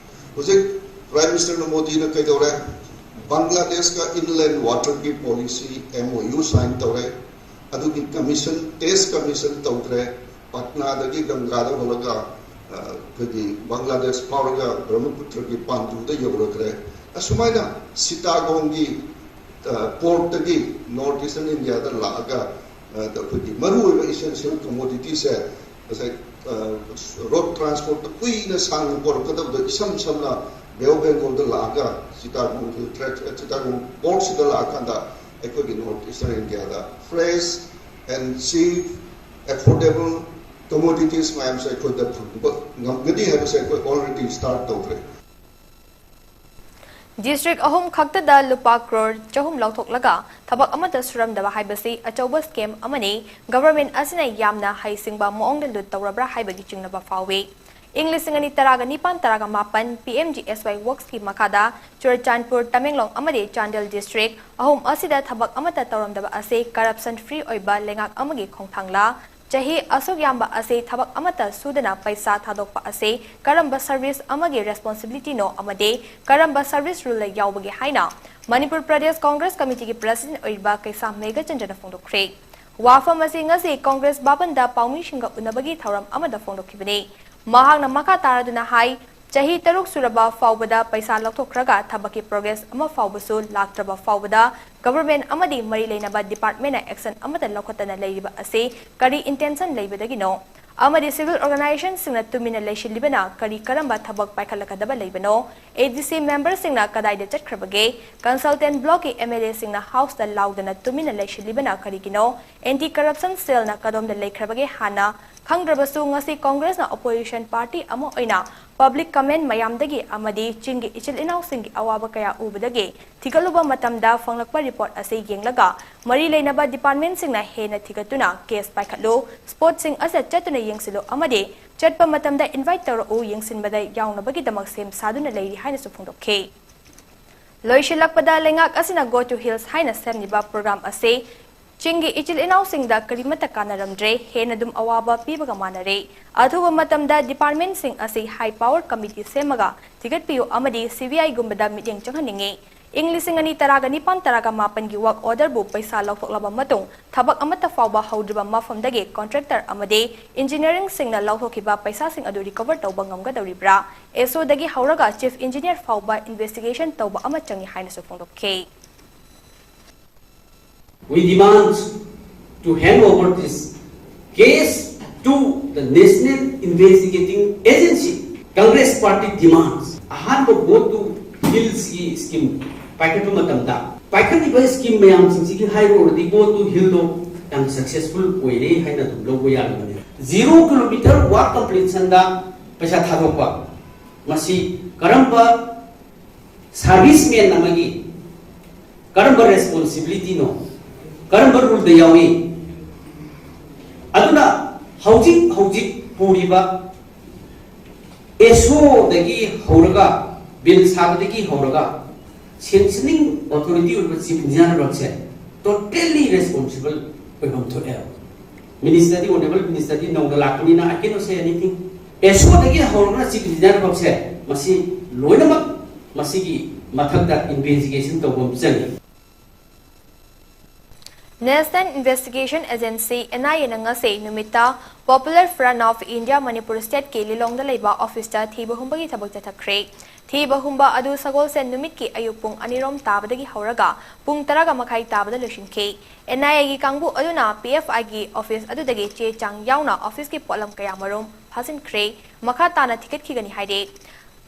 ꯍꯧꯖꯤꯛ ꯄ꯭ꯔꯥꯏꯝ ꯃꯤꯅꯤꯁꯇꯔ ꯃꯣꯗꯤꯅ ꯀꯩꯗꯧꯔꯦ? ꯕꯪꯒ꯭ꯂꯥꯗꯦꯁꯀ ꯏꯟꯂꯦꯟ ꯋꯥꯇꯔꯒꯤ policy, M O U, sign ꯇꯧꯔꯦ꯫ ꯑꯗꯨꯒꯤ ꯀꯃꯤꯁꯟ, ꯇꯦꯁ ꯀꯃꯤꯁꯟ ꯇꯧꯈ꯭ꯔꯦ꯫ ꯄꯠꯅꯥꯗꯒꯤ ꯒꯪꯒꯥꯗ ꯍꯣꯜꯂꯒ ꯑꯩꯈꯣꯏꯒꯤ ꯕꯪꯒ꯭ꯂꯥꯗꯦꯁ ꯐꯥꯎꯔꯒ ꯕ꯭ꯔꯍꯃꯄꯨꯇ꯭ꯔꯒꯤ ꯄꯥꯟꯗꯨꯗ ꯌꯧꯔꯈ꯭ꯔꯦ꯫ ꯑꯁꯨꯃꯥꯏꯅ ꯁꯤꯇꯥꯒꯣꯡꯒꯤ ꯄꯣꯔꯠꯇꯒꯤ ꯅꯣꯔꯠ ꯏꯁꯇꯔꯟ ꯏꯟꯗꯤꯌꯥꯗ ꯂꯥꯛꯑꯒ ꯑꯩꯈꯣꯏꯒꯤ ꯃꯔꯨꯑꯣꯏꯕ essential commodity ꯁꯦ ꯉꯁꯥꯏ ꯔꯣꯗ ꯇ꯭ꯔꯥꯟꯁꯄꯣꯔꯠꯇ ꯀꯨꯏꯅ ꯁꯥꯡꯅ ꯄꯣꯔꯛꯀꯗꯕꯗꯣ ꯏꯁꯝ ꯁꯝꯅ ꯕꯦ ꯑꯣꯐ ꯕꯦꯡꯒꯣꯜꯗ ꯂꯥꯛꯑꯒ ꯆꯤꯇꯥꯒꯣꯡ ꯆꯤꯇꯥꯒꯣꯡ ꯄꯣꯔꯠꯁꯤꯗ ꯂꯥꯛꯑꯀꯥꯟꯗ ꯑꯩꯈꯣꯏꯒꯤ ꯅꯣꯔꯠ ꯏꯁꯇꯔꯟ ꯏꯟꯗꯤꯌꯥꯗ fresh and cheap, affordable, ꯀꯃꯣꯗꯤꯇꯤꯁ ꯃꯌꯥꯝꯁꯦ ꯑꯩꯈꯣꯏꯗ ꯐꯪꯕ ꯉꯝꯒꯅꯤ ꯍꯥꯏꯕꯁꯦ ꯑꯩꯈꯣꯏ ꯑꯣꯜꯔꯦꯗꯤ ꯁ꯭ꯇꯥꯔꯠ ꯇꯧꯈ꯭ꯔꯦ꯫ ꯗꯤꯁꯇ꯭ꯔꯤꯛ ꯑꯍꯨꯝ ꯈꯛꯇꯗ ꯂꯨꯄꯥ ꯀ꯭ꯔꯣꯔ ꯆꯍꯨꯝ ꯂꯧꯊꯣꯛꯂꯒ ꯊꯕꯛ ꯑꯃꯠꯇ ꯁꯨꯔꯝꯗꯕ ꯍꯥꯏꯕꯁꯤ ꯑꯆꯧꯕ ꯁ꯭ꯀꯦꯝ ꯑꯃꯅꯤ꯫ ꯒꯚꯔꯟꯃꯦꯟꯠ ꯑꯁꯤꯅ ꯌꯥꯝꯅ ꯍꯩꯁꯤꯡꯕ ꯃꯑꯣꯡꯗ ꯂꯨꯠ ꯇꯧꯔꯕ꯭ꯔꯥ ꯍꯥꯏꯕꯒꯤ ꯆꯤꯡꯅꯕ ꯐꯥꯎꯏ꯫ ꯏꯪ ꯂꯤꯁꯤꯡ ꯑꯅꯤ ꯇꯔꯥꯒ ꯅꯤꯄꯥꯟ ꯇꯔꯥꯒ ꯃꯥꯄꯟ P M G S Y ꯋꯔꯛꯁꯀꯤ ꯃꯈꯥꯗ ꯆꯨꯔꯆꯥꯟꯄꯨꯔ, ꯇꯃꯦꯡꯂꯣꯡ ꯑꯃꯗꯤ ꯆꯥꯟꯗꯦꯜ ꯗꯤꯁꯇ꯭ꯔꯤꯛ ꯑꯍꯨꯝ ꯑꯁꯤꯗ ꯊꯕꯛ ꯑꯃꯠꯇ ꯇꯧꯔꯝꯗꯕ ꯑꯁꯤ ꯀꯔꯞꯁꯟ ꯐ꯭ꯔꯤ ꯑꯣꯏꯕ ꯂꯩꯉꯥꯛ ꯑꯃꯒꯤ ꯈꯣꯡꯊꯥꯡꯂ? ꯆꯍꯤ ꯑꯁꯨꯛ ꯌꯥꯝꯕ ꯑꯁꯤ ꯊꯕꯛ ꯑꯃꯠꯇ ꯁꯨꯗꯅ ꯄꯩꯁꯥ ꯊꯥꯗꯣꯛꯄ ꯑꯁꯤ ꯀꯔꯝꯕ ꯁꯔꯚꯤꯁ ꯑꯃꯒꯤ ꯔꯦꯁꯄꯣꯟꯁꯤꯕꯤꯂꯤꯇꯤꯅꯣ ꯑꯃꯗꯤ ꯀꯔꯝꯕ ꯁꯔꯚꯤꯁ ꯔꯨꯜꯗ ꯌꯥꯎꯕꯒꯦ ꯍꯥꯏꯅ ꯃꯅꯤꯄꯨꯔ ꯄ꯭ꯔꯗꯦꯁ ꯀꯣꯡꯒ꯭ꯔꯦꯁ ꯀꯃꯤꯇꯤꯒꯤ ꯄ꯭ꯔꯁꯤꯗꯦꯟꯠ ꯑꯣꯏꯔꯤꯕ ꯀꯩꯁꯥꯝ ꯃꯦꯘꯆꯟꯗ꯭ꯔꯅ ꯐꯣꯡꯗꯣꯛꯈ꯭ꯔꯦ꯫ ꯋꯥꯐꯝ ꯑꯁꯤ ꯉꯁꯤ ꯀꯣꯡꯒ꯭ꯔꯦꯁ ꯚꯕꯟꯗ ꯄꯥꯎꯃꯤꯁꯤꯡꯒ ꯎꯅꯕꯒꯤ ꯊꯧꯔꯝ ꯑꯃꯗ ꯐꯣꯡꯗꯣꯛꯈꯤꯕꯅꯤ꯫ ꯃꯍꯥꯛꯅ ꯃꯈꯥ ꯇꯥꯔꯗꯨꯅ ꯍꯥꯏ, ꯆꯍꯤ ꯇꯔꯨꯛ ꯁꯨꯔꯕ ꯐꯥꯎꯕꯗ ꯄꯩꯁꯥ ꯂꯧꯊꯣꯛꯈ꯭ꯔꯒ ꯊꯕꯛꯀꯤ ꯄ꯭ꯔꯣꯒ꯭ꯔꯦꯁ ꯑꯃ ꯐꯥꯎꯕꯁꯨ ꯂꯥꯛꯇ꯭ꯔꯕ ꯐꯥꯎꯕꯗ ꯒꯚꯔꯟꯃꯦꯟꯠ ꯑꯃꯗꯤ ꯃꯔꯤ ꯂꯩꯅꯕ ꯗꯤꯄꯥꯔꯠꯃꯦꯟꯠꯅ ꯑꯦꯛꯁꯟ ꯑꯃꯠꯇ ꯂꯧꯈꯠꯇꯅ ꯂꯩꯔꯤꯕ ꯑꯁꯤ ꯀꯔꯤ ꯏꯟꯇꯦꯟꯁꯟ ꯂꯩꯕꯗꯒꯤꯅꯣ? ꯑꯃꯗꯤ ꯁꯤꯚꯤꯜ ꯑꯣꯔꯒꯅꯥꯏꯖꯦꯁꯟꯁꯤꯡꯅ ꯇꯨꯃꯤꯟꯅ ꯂꯩꯁꯤꯜꯂꯤꯕꯅ ꯀꯔꯤ ꯀꯔꯝꯕ ꯊꯕꯛ ꯄꯥꯏꯈꯠꯂꯛꯀꯗꯕ ꯂꯩꯕꯅꯣ? A D C ꯃꯦꯝꯕꯔꯁꯤꯡꯅ ꯀꯗꯥꯏꯗ ꯆꯠꯈ꯭ꯔꯕꯒꯦ? ꯀꯟꯁꯜꯇꯦꯟꯠ ꯕ꯭ꯂꯣꯛꯀꯤ M L Aꯁꯤꯡꯅ ꯍꯥꯎꯁꯇ ꯂꯥꯎꯗꯅ ꯇꯨꯃꯤꯟꯅ ꯂꯩꯁꯤꯜꯂꯤꯕꯅ ꯀꯔꯤꯒꯤꯅꯣ? ꯑꯦꯟꯇꯤ ꯀꯔꯞꯁꯟ ꯁꯦꯜꯅ ꯀꯗꯣꯝꯗ ꯂꯩꯈ꯭ꯔꯕꯒꯦ? ꯍꯥꯟꯅ ꯈꯪꯗ꯭ꯔꯕꯁꯨ ꯉꯁꯤ ꯀꯣꯡꯒ꯭ꯔꯦꯁꯅ ꯑꯣꯄꯣꯖꯤꯁꯟ ꯄꯥꯔꯇꯤ ꯑꯃ ꯑꯣꯏꯅ ꯄꯕ꯭ꯂꯤꯛ ꯀꯃꯦꯟꯠ ꯃꯌꯥꯝꯗꯒꯤ ꯑꯃꯗꯤ ꯆꯤꯡꯒꯤ ꯏꯆꯤꯜ ꯏꯅꯥꯎꯁꯤꯡꯒꯤ ꯑꯋꯥꯕ ꯀꯌꯥ ꯎꯕꯗꯒꯤ ꯊꯤꯒꯠꯂꯨꯕ ꯃꯇꯝꯗ ꯐꯪꯂꯛꯄ ꯔꯤꯄꯣꯔꯠ ꯑꯁꯤ ꯌꯦꯡꯂꯒ ꯃꯔꯤ ꯂꯩꯅꯕ ꯗꯤꯄꯥꯔꯠꯃꯦꯟꯠꯁꯤꯡꯅ ꯍꯦꯟꯅ ꯊꯤꯒꯠꯇꯨꯅ ꯀꯦꯁ ꯄꯥꯏꯈꯠꯂꯨ, ꯁ꯭ꯄꯣꯠꯁꯤꯡ ꯑꯁꯤꯗ ꯆꯠꯇꯨꯅ ꯌꯦꯡꯁꯤꯜꯂꯨ ꯑꯃꯗꯤ ꯆꯠꯄ ꯃꯇꯝꯗ ꯏꯟꯚꯥꯏꯠ ꯇꯧꯔꯛꯎ, ꯌꯦꯡꯁꯤꯟꯕꯗ ꯌꯥꯎꯅꯕꯒꯤꯗꯃꯛ ꯁꯦꯝ ꯁꯥꯗꯨꯅ ꯂꯩꯔꯤ ꯍꯥꯏꯅꯁꯨ ꯐꯣꯡꯗꯣꯛꯈꯤ꯫ ꯂꯣꯏꯁꯤꯜꯂꯛꯄꯗ ꯂꯩꯉꯥꯛ ꯑꯁꯤꯅ Go to Hills ꯍꯥꯏꯅ ꯁꯦꯝꯂꯤꯕ ꯄ꯭ꯔꯣꯒ꯭ꯔꯥꯝ ꯑꯁꯤ ꯆꯤꯡꯒꯤ ꯏꯆꯤꯜ ꯏꯅꯥꯎꯁꯤꯡꯗ ꯀꯔꯤꯃꯠꯇ ꯀꯥꯟꯅꯔꯝꯗ꯭ꯔꯦ, ꯍꯦꯟꯅ ꯑꯗꯨꯝ ꯑꯋꯥꯕ ꯄꯤꯕꯒ ꯃꯥꯟꯅꯔꯦ꯫ ꯑꯊꯨꯕ ꯃꯇꯝꯗ ꯗꯤꯄꯥꯔꯠꯃꯦꯟꯠꯁꯤꯡ ꯑꯁꯤ ꯍꯥꯏ ꯄꯥꯋꯔ ꯀꯃꯤꯇꯤ ꯁꯦꯝꯃꯒ ꯊꯤꯒꯠꯄꯤꯌꯨ ꯑꯃꯗꯤ C B I ꯒꯨꯝꯕꯗ ꯃꯤꯠꯌꯦꯡ ꯆꯪꯍꯟꯅꯤꯡꯏ꯫ ꯏꯪ ꯂꯤꯁꯤꯡ ꯑꯅꯤ ꯇꯔꯥꯒ ꯅꯤꯄꯥꯟ ꯇꯔꯥꯒ ꯃꯥꯄꯟꯒꯤ ꯋꯥꯔꯛ ꯑꯣꯔꯗꯔꯕꯨ ꯄꯩꯁꯥ ꯂꯧꯊꯣꯛꯂꯕ ꯃꯇꯨꯡ ꯊꯕꯛ ꯑꯃꯠꯇ ꯐꯥꯎꯕ ꯍꯧꯗ꯭ꯔꯤꯕ ꯃꯐꯝꯗꯒꯤ ꯀꯣꯟꯇ꯭ꯔꯦꯛꯇꯔ ꯑꯃꯗꯤ ꯏꯟꯖꯤꯅꯤꯌꯥꯔꯤꯡꯁꯤꯡꯅ ꯂꯧꯊꯣꯛꯈꯤꯕ ꯄꯩꯁꯥꯁꯤꯡ ꯑꯗꯨ ꯔꯤꯀꯣꯚꯔ ꯇꯧꯕ ꯉꯝꯒꯗꯧꯔꯤꯕ꯭ꯔꯥ? S O ꯗꯒꯤ ꯍꯧꯔꯒ ꯆꯤꯐ ꯏꯟꯖꯤꯅꯤꯌꯥꯔ ꯐꯥꯎꯕ ꯏꯟꯚꯦꯁꯇꯤꯒꯦꯁꯟ ꯇꯧꯕ ꯑꯃ ꯆꯪꯏ ꯍꯥꯏꯅꯁꯨ ꯐꯣꯡꯗꯣꯛꯈꯤ꯫ We demand to hand over this case to the National Investigating Agency. Congress Party demands. ꯑꯍꯥꯟꯕ Go to Hillsꯀꯤ scheme ꯄꯥꯏꯈꯠꯄ ꯃꯇꯝꯗ ꯄꯥꯏꯈꯠꯂꯤꯕ scheme ꯃꯌꯥꯝꯁꯤꯡꯁꯤꯒꯤ ꯍꯥꯏꯔꯨꯔꯗꯤ Go to Hillꯗꯣ ꯌꯥꯝ ꯁꯛꯁꯦꯁꯐꯨꯜ ꯑꯣꯏꯔꯦ ꯍꯥꯏꯅ ꯑꯗꯨꯝ ꯂꯧꯕ ꯌꯥꯔꯕꯅꯦ꯫ ꯖꯤꯔꯣ ꯀꯤꯂꯣꯃꯤꯇꯔ ꯋꯥꯛ ꯀꯝꯄ꯭ꯂꯤꯁꯟꯗ ꯄꯩꯁꯥ ꯊꯥꯗꯣꯛꯄ, ꯃꯁꯤ ꯀꯔꯝꯕ ꯁꯥꯔꯚꯤꯁꯃꯦꯟ ꯑꯃꯒꯤ ꯀꯔꯝꯕ ꯔꯦꯁꯄꯣꯟꯁꯤꯕꯤꯂꯤꯇꯤꯅꯣ, ꯀꯔꯝꯕ ꯔꯨꯜꯗ ꯌꯥꯎꯏ? ꯑꯗꯨꯅ ꯍꯧꯖꯤꯛ ꯍꯧꯖꯤꯛ ꯄꯨꯔꯤꯕ ꯑꯦꯁꯣꯗꯒꯤ ꯍꯧꯔꯒ, ꯕꯤꯜ ꯁꯥꯕꯗꯒꯤ ꯍꯧꯔꯒ, ꯁꯦꯡꯁꯅꯤꯡ ꯑꯣꯊꯣꯔꯤꯇꯤ ꯑꯣꯏꯕ ꯆꯤꯐ ꯏꯟꯖꯤꯅꯤꯌꯔ ꯁꯦ ꯇꯣꯇꯦꯜꯂꯤ ꯔꯦꯁꯄꯣꯟꯁꯤꯕꯜ ꯑꯣꯏꯐꯝ ꯊꯣꯛꯑꯦ꯫ ꯃꯤꯅꯤꯁꯇꯔꯗꯤ, ꯑꯣꯅꯦꯕꯜ ꯃꯤꯅꯤꯁꯇꯔꯗꯤ ꯅꯧꯅ ꯂꯥꯛꯄꯅꯤꯅ, I cannot say anything꯫ ꯑꯦꯁꯣꯗꯒꯤ ꯍꯧꯔꯒ ꯆꯤꯐ ꯏꯟꯖꯤꯅꯤꯌꯔ ꯐꯥꯎꯁꯦ, ꯃꯁꯤ ꯂꯣꯏꯅꯃꯛ ꯃꯁꯤꯒꯤ ꯃꯊꯛꯇ ꯏꯟꯚꯦꯁꯇꯤꯒꯦꯁꯟ ꯇꯧꯕ ꯑꯃ ꯆꯪꯉꯤ꯫ National Investigation Agency, N I A ꯅ ꯉꯁꯤ ꯅꯨꯃꯤꯠꯇ Popular Front of India Manipur State ꯀꯤ ꯂꯤꯂꯣꯡꯗ ꯂꯩꯕ ꯑꯣꯐꯤꯁꯇ ꯊꯤꯕ ꯍꯨꯝꯕꯒꯤ ꯊꯕꯛ ꯆꯠꯊꯈ꯭ꯔꯦ꯫ ꯊꯤꯕ ꯍꯨꯝꯕ ꯑꯗꯨ ꯁꯒꯣꯜꯁꯦꯟ ꯅꯨꯃꯤꯠꯀꯤ ꯑꯌꯨꯛ ꯄꯨꯡ ꯑꯅꯤꯔꯣꯝ ꯇꯥꯕꯗꯒꯤ ꯍꯧꯔꯒ ꯄꯨꯡ ꯇꯔꯥꯒ ꯃꯈꯥꯏ ꯇꯥꯕꯗ ꯂꯣꯏꯁꯤꯟꯈꯤ꯫ N I A ꯒꯤ ꯀꯥꯡꯕꯨ ꯑꯗꯨꯅ P F I ꯒꯤ ꯑꯣꯐꯤꯁ ꯑꯗꯨꯗꯒꯤ ꯆꯦ ꯆꯥꯡ ꯌꯥꯎꯅ ꯑꯣꯐꯤꯁꯀꯤ ꯄꯣꯠꯂꯝ ꯀꯌꯥꯃꯔꯨꯝ ꯐꯥꯖꯤꯟꯈ꯭ꯔꯦ꯫ ꯃꯈꯥ ꯇꯥꯅ ꯊꯤꯒꯠꯈꯤꯒꯅꯤ ꯍꯥꯏꯔꯤ꯫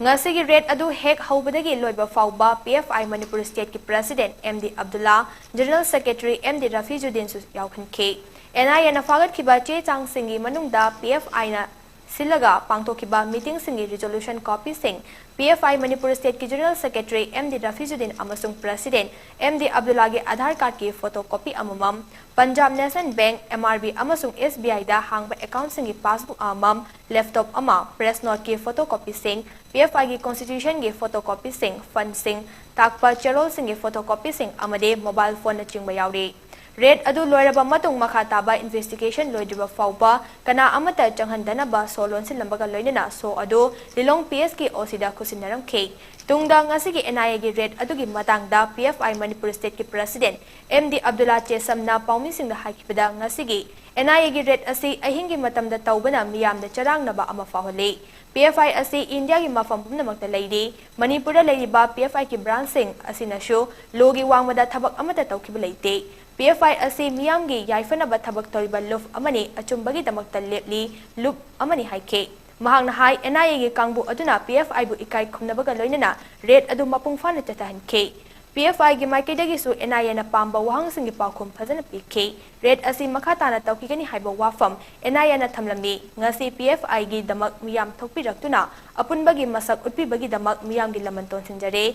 ꯉꯁꯤꯒꯤ ꯔꯦꯗ ꯑꯗꯨ ꯍꯦꯛ ꯍꯧꯕꯗꯒꯤ ꯂꯣꯏꯕ ꯐꯥꯎꯕ P F I ꯃꯅꯤꯄꯨꯔ ꯁ꯭ꯇꯦꯠꯀꯤ president M D Abdulla, general secretary M D ꯔꯐꯤꯖꯨꯗꯤꯟꯁꯨ ꯌꯥꯎꯍꯟꯈꯤ꯫ N I A ꯅ ꯐꯥꯒꯠꯈꯤꯕ ꯆꯦ ꯆꯥꯡꯁꯤꯡꯒꯤ ꯃꯅꯨꯡꯗ P F I ꯅ ꯁꯤꯜꯂꯒ ꯄꯥꯡꯊꯣꯛꯈꯤꯕ ꯃꯤꯇꯤꯡꯁꯤꯡꯒꯤ ꯔꯤꯖꯣꯂꯨꯁꯟ ꯀꯣꯄꯤꯁꯤꯡ, P F I ꯃꯅꯤꯄꯨꯔ ꯁ꯭ꯇꯦꯠꯀꯤ general secretary M D Rafijuddin ꯑꯃꯁꯨꯡ ꯄ꯭ꯔꯦꯁꯤꯗꯦꯟꯠ ꯑꯦꯝ ꯗꯤ ꯑꯕꯗꯨꯜꯂꯥꯒꯤ ꯑꯙꯥꯔ ꯀꯥꯔꯗꯀꯤ ꯐꯣꯇꯣ ꯀꯣꯄꯤ ꯑꯃꯃꯝ, Punjab national bank, M R B ꯑꯃꯁꯨꯡ S B I ꯗ ꯍꯥꯡꯕ ꯑꯦꯀꯥꯎꯟꯠꯁꯤꯡꯒꯤ ꯄꯥꯁꯕꯨꯛ ꯑꯃꯃꯝ, ꯂꯦꯞꯇꯣꯞ ꯑꯃ, ꯄ꯭ꯔꯦꯁ ꯅꯣꯠꯀꯤ ꯐꯣꯇꯣ ꯀꯣꯄꯤꯁꯤꯡ, P F I ꯒꯤ ꯀꯣꯟꯁꯇꯤꯇ꯭ꯌꯨꯁꯟꯒꯤ ꯐꯣꯇꯣ ꯀꯣꯄꯤꯁꯤꯡ, ꯐꯟꯗꯁꯤꯡ ꯇꯥꯛꯄ ꯆꯦꯔꯣꯜꯁꯤꯡꯒꯤ ꯐꯣꯇꯣ ꯀꯣꯄꯤꯁꯤꯡ ꯑꯃꯗꯤ ꯃꯣꯕꯥꯏꯜ ꯐꯣꯟꯅꯆꯤꯡꯕ ꯌꯥꯎꯔꯤ꯫ ꯔꯦꯗ ꯑꯗꯨ ꯂꯣꯏꯔꯕ ꯃꯇꯨꯡ ꯃꯈꯥ ꯇꯥꯕ ꯏꯟꯚꯦꯁꯇꯤꯒꯦꯁꯟ ꯂꯣꯏꯗ꯭ꯔꯤꯕ ꯐꯥꯎꯕ ꯀꯅꯥ ꯑꯃꯠꯇ ꯆꯪꯍꯟꯗꯅꯕ ꯁꯣ ꯂꯣꯟꯁꯤꯟꯂꯝꯕꯒ ꯂꯣꯏꯅꯅ ꯁꯣ ꯑꯗꯨ ꯂꯤꯂꯣꯡ P S ꯀꯤ O C ꯗ ꯈꯨꯠꯁꯤꯟꯅꯔꯝꯈꯤ꯫ ꯇꯨꯡꯗ ꯉꯁꯤꯒꯤ N I A ꯒꯤ ꯔꯦꯗ ꯑꯗꯨꯒꯤ ꯃꯇꯥꯡꯗ P F I ꯃꯅꯤꯄꯨꯔ ꯁ꯭ꯇꯦꯠꯀꯤ ꯄ꯭ꯔꯦꯁꯤꯗꯦꯟꯠ ꯑꯦꯝ ꯗꯤ ꯑꯕꯗꯨꯜꯂꯥ ꯆꯦꯁꯝꯅ ꯄꯥꯎꯃꯤꯁꯤꯡꯗ ꯍꯥꯏꯈꯤꯕꯗ, ꯉꯁꯤꯒꯤ N I A ꯒꯤ ꯔꯦꯗ ꯑꯁꯤ ꯑꯍꯤꯡꯒꯤ ꯃꯇꯝꯗ ꯇꯧꯕꯅ ꯃꯤꯌꯥꯝꯗ ꯆꯔꯥꯡꯅꯕ ꯑꯃ ꯐꯥꯎꯍꯜꯂꯤ꯫ P F I ꯑꯁꯤ ꯏꯟꯗꯤꯌꯥꯒꯤ ꯃꯐꯝ ꯄꯨꯝꯅꯃꯛꯇ ꯂꯩꯔꯤ꯫ ꯃꯅꯤꯄꯨꯔꯗ ꯂꯩꯔꯤꯕ P F I ꯒꯤ ꯕ꯭ꯔꯥꯟꯆꯁꯤꯡ ꯑꯁꯤꯅꯁꯨ ꯂꯣꯒꯤ ꯋꯥꯡꯃꯗ ꯊꯕꯛ ꯑꯃꯠꯇ ꯇꯧꯈꯤꯕ ꯂꯩꯇꯦ꯫ P F I ꯑꯁꯤ ꯃꯤꯌꯥꯝꯒꯤ ꯌꯥꯏꯐꯅꯕ ꯊꯕꯛ ꯇꯧꯔꯤꯕ ꯂꯨꯞ ꯑꯃꯅꯤ, ꯑꯆꯨꯝꯕꯒꯤꯗꯃꯛꯇ ꯂꯦꯞꯂꯤ ꯂꯨꯞ ꯑꯃꯅꯤ ꯍꯥꯏꯈꯤ꯫ ꯃꯍꯥꯛꯅ ꯍꯥꯏ, N I A ꯒꯤ ꯀꯥꯡꯕꯨ ꯑꯗꯨꯅ P F I ꯕꯨ ꯏꯀꯥꯏ ꯈꯨꯝꯅꯕꯒ ꯂꯣꯏꯅꯅ ꯔꯦꯗ ꯑꯗꯨ ꯃꯄꯨꯡ ꯐꯥꯅ ꯆꯠꯊꯍꯟꯈꯤ꯫ ꯄꯤ ꯑꯦꯐ ꯑꯥꯏꯒꯤ ꯃꯥꯏꯀꯩꯗꯒꯤꯁꯨ ꯑꯦꯟ ꯑꯥꯏ ꯑꯦꯅ ꯄꯥꯝꯕ ꯋꯥꯍꯪꯁꯤꯡꯒꯤ ꯄꯥꯎꯈꯨꯝ ꯐꯖꯅ ꯄꯤꯈꯤ꯫ ꯔꯦꯗ ꯑꯁꯤ ꯃꯈꯥ ꯇꯥꯅ ꯇꯧꯈꯤꯒꯅꯤ ꯍꯥꯏꯕ ꯋꯥꯐꯝ ꯑꯦꯟ ꯑꯥꯏ ꯑꯦꯅ ꯊꯝꯂꯝꯃꯤ꯫ ꯉꯁꯤ ꯄꯤ ꯑꯦꯐ ꯑꯥꯏꯒꯤꯗꯃꯛ ꯃꯤꯌꯥꯝ ꯊꯣꯛꯄꯤꯔꯛꯇꯨꯅ ꯑꯄꯨꯟꯕꯒꯤ ꯃꯁꯛ ꯎꯠꯄꯤꯕꯒꯤꯗꯃꯛ ꯃꯤꯌꯥꯝꯒꯤ ꯂꯃꯟ ꯇꯣꯟꯁꯤꯟꯖꯔꯤ꯫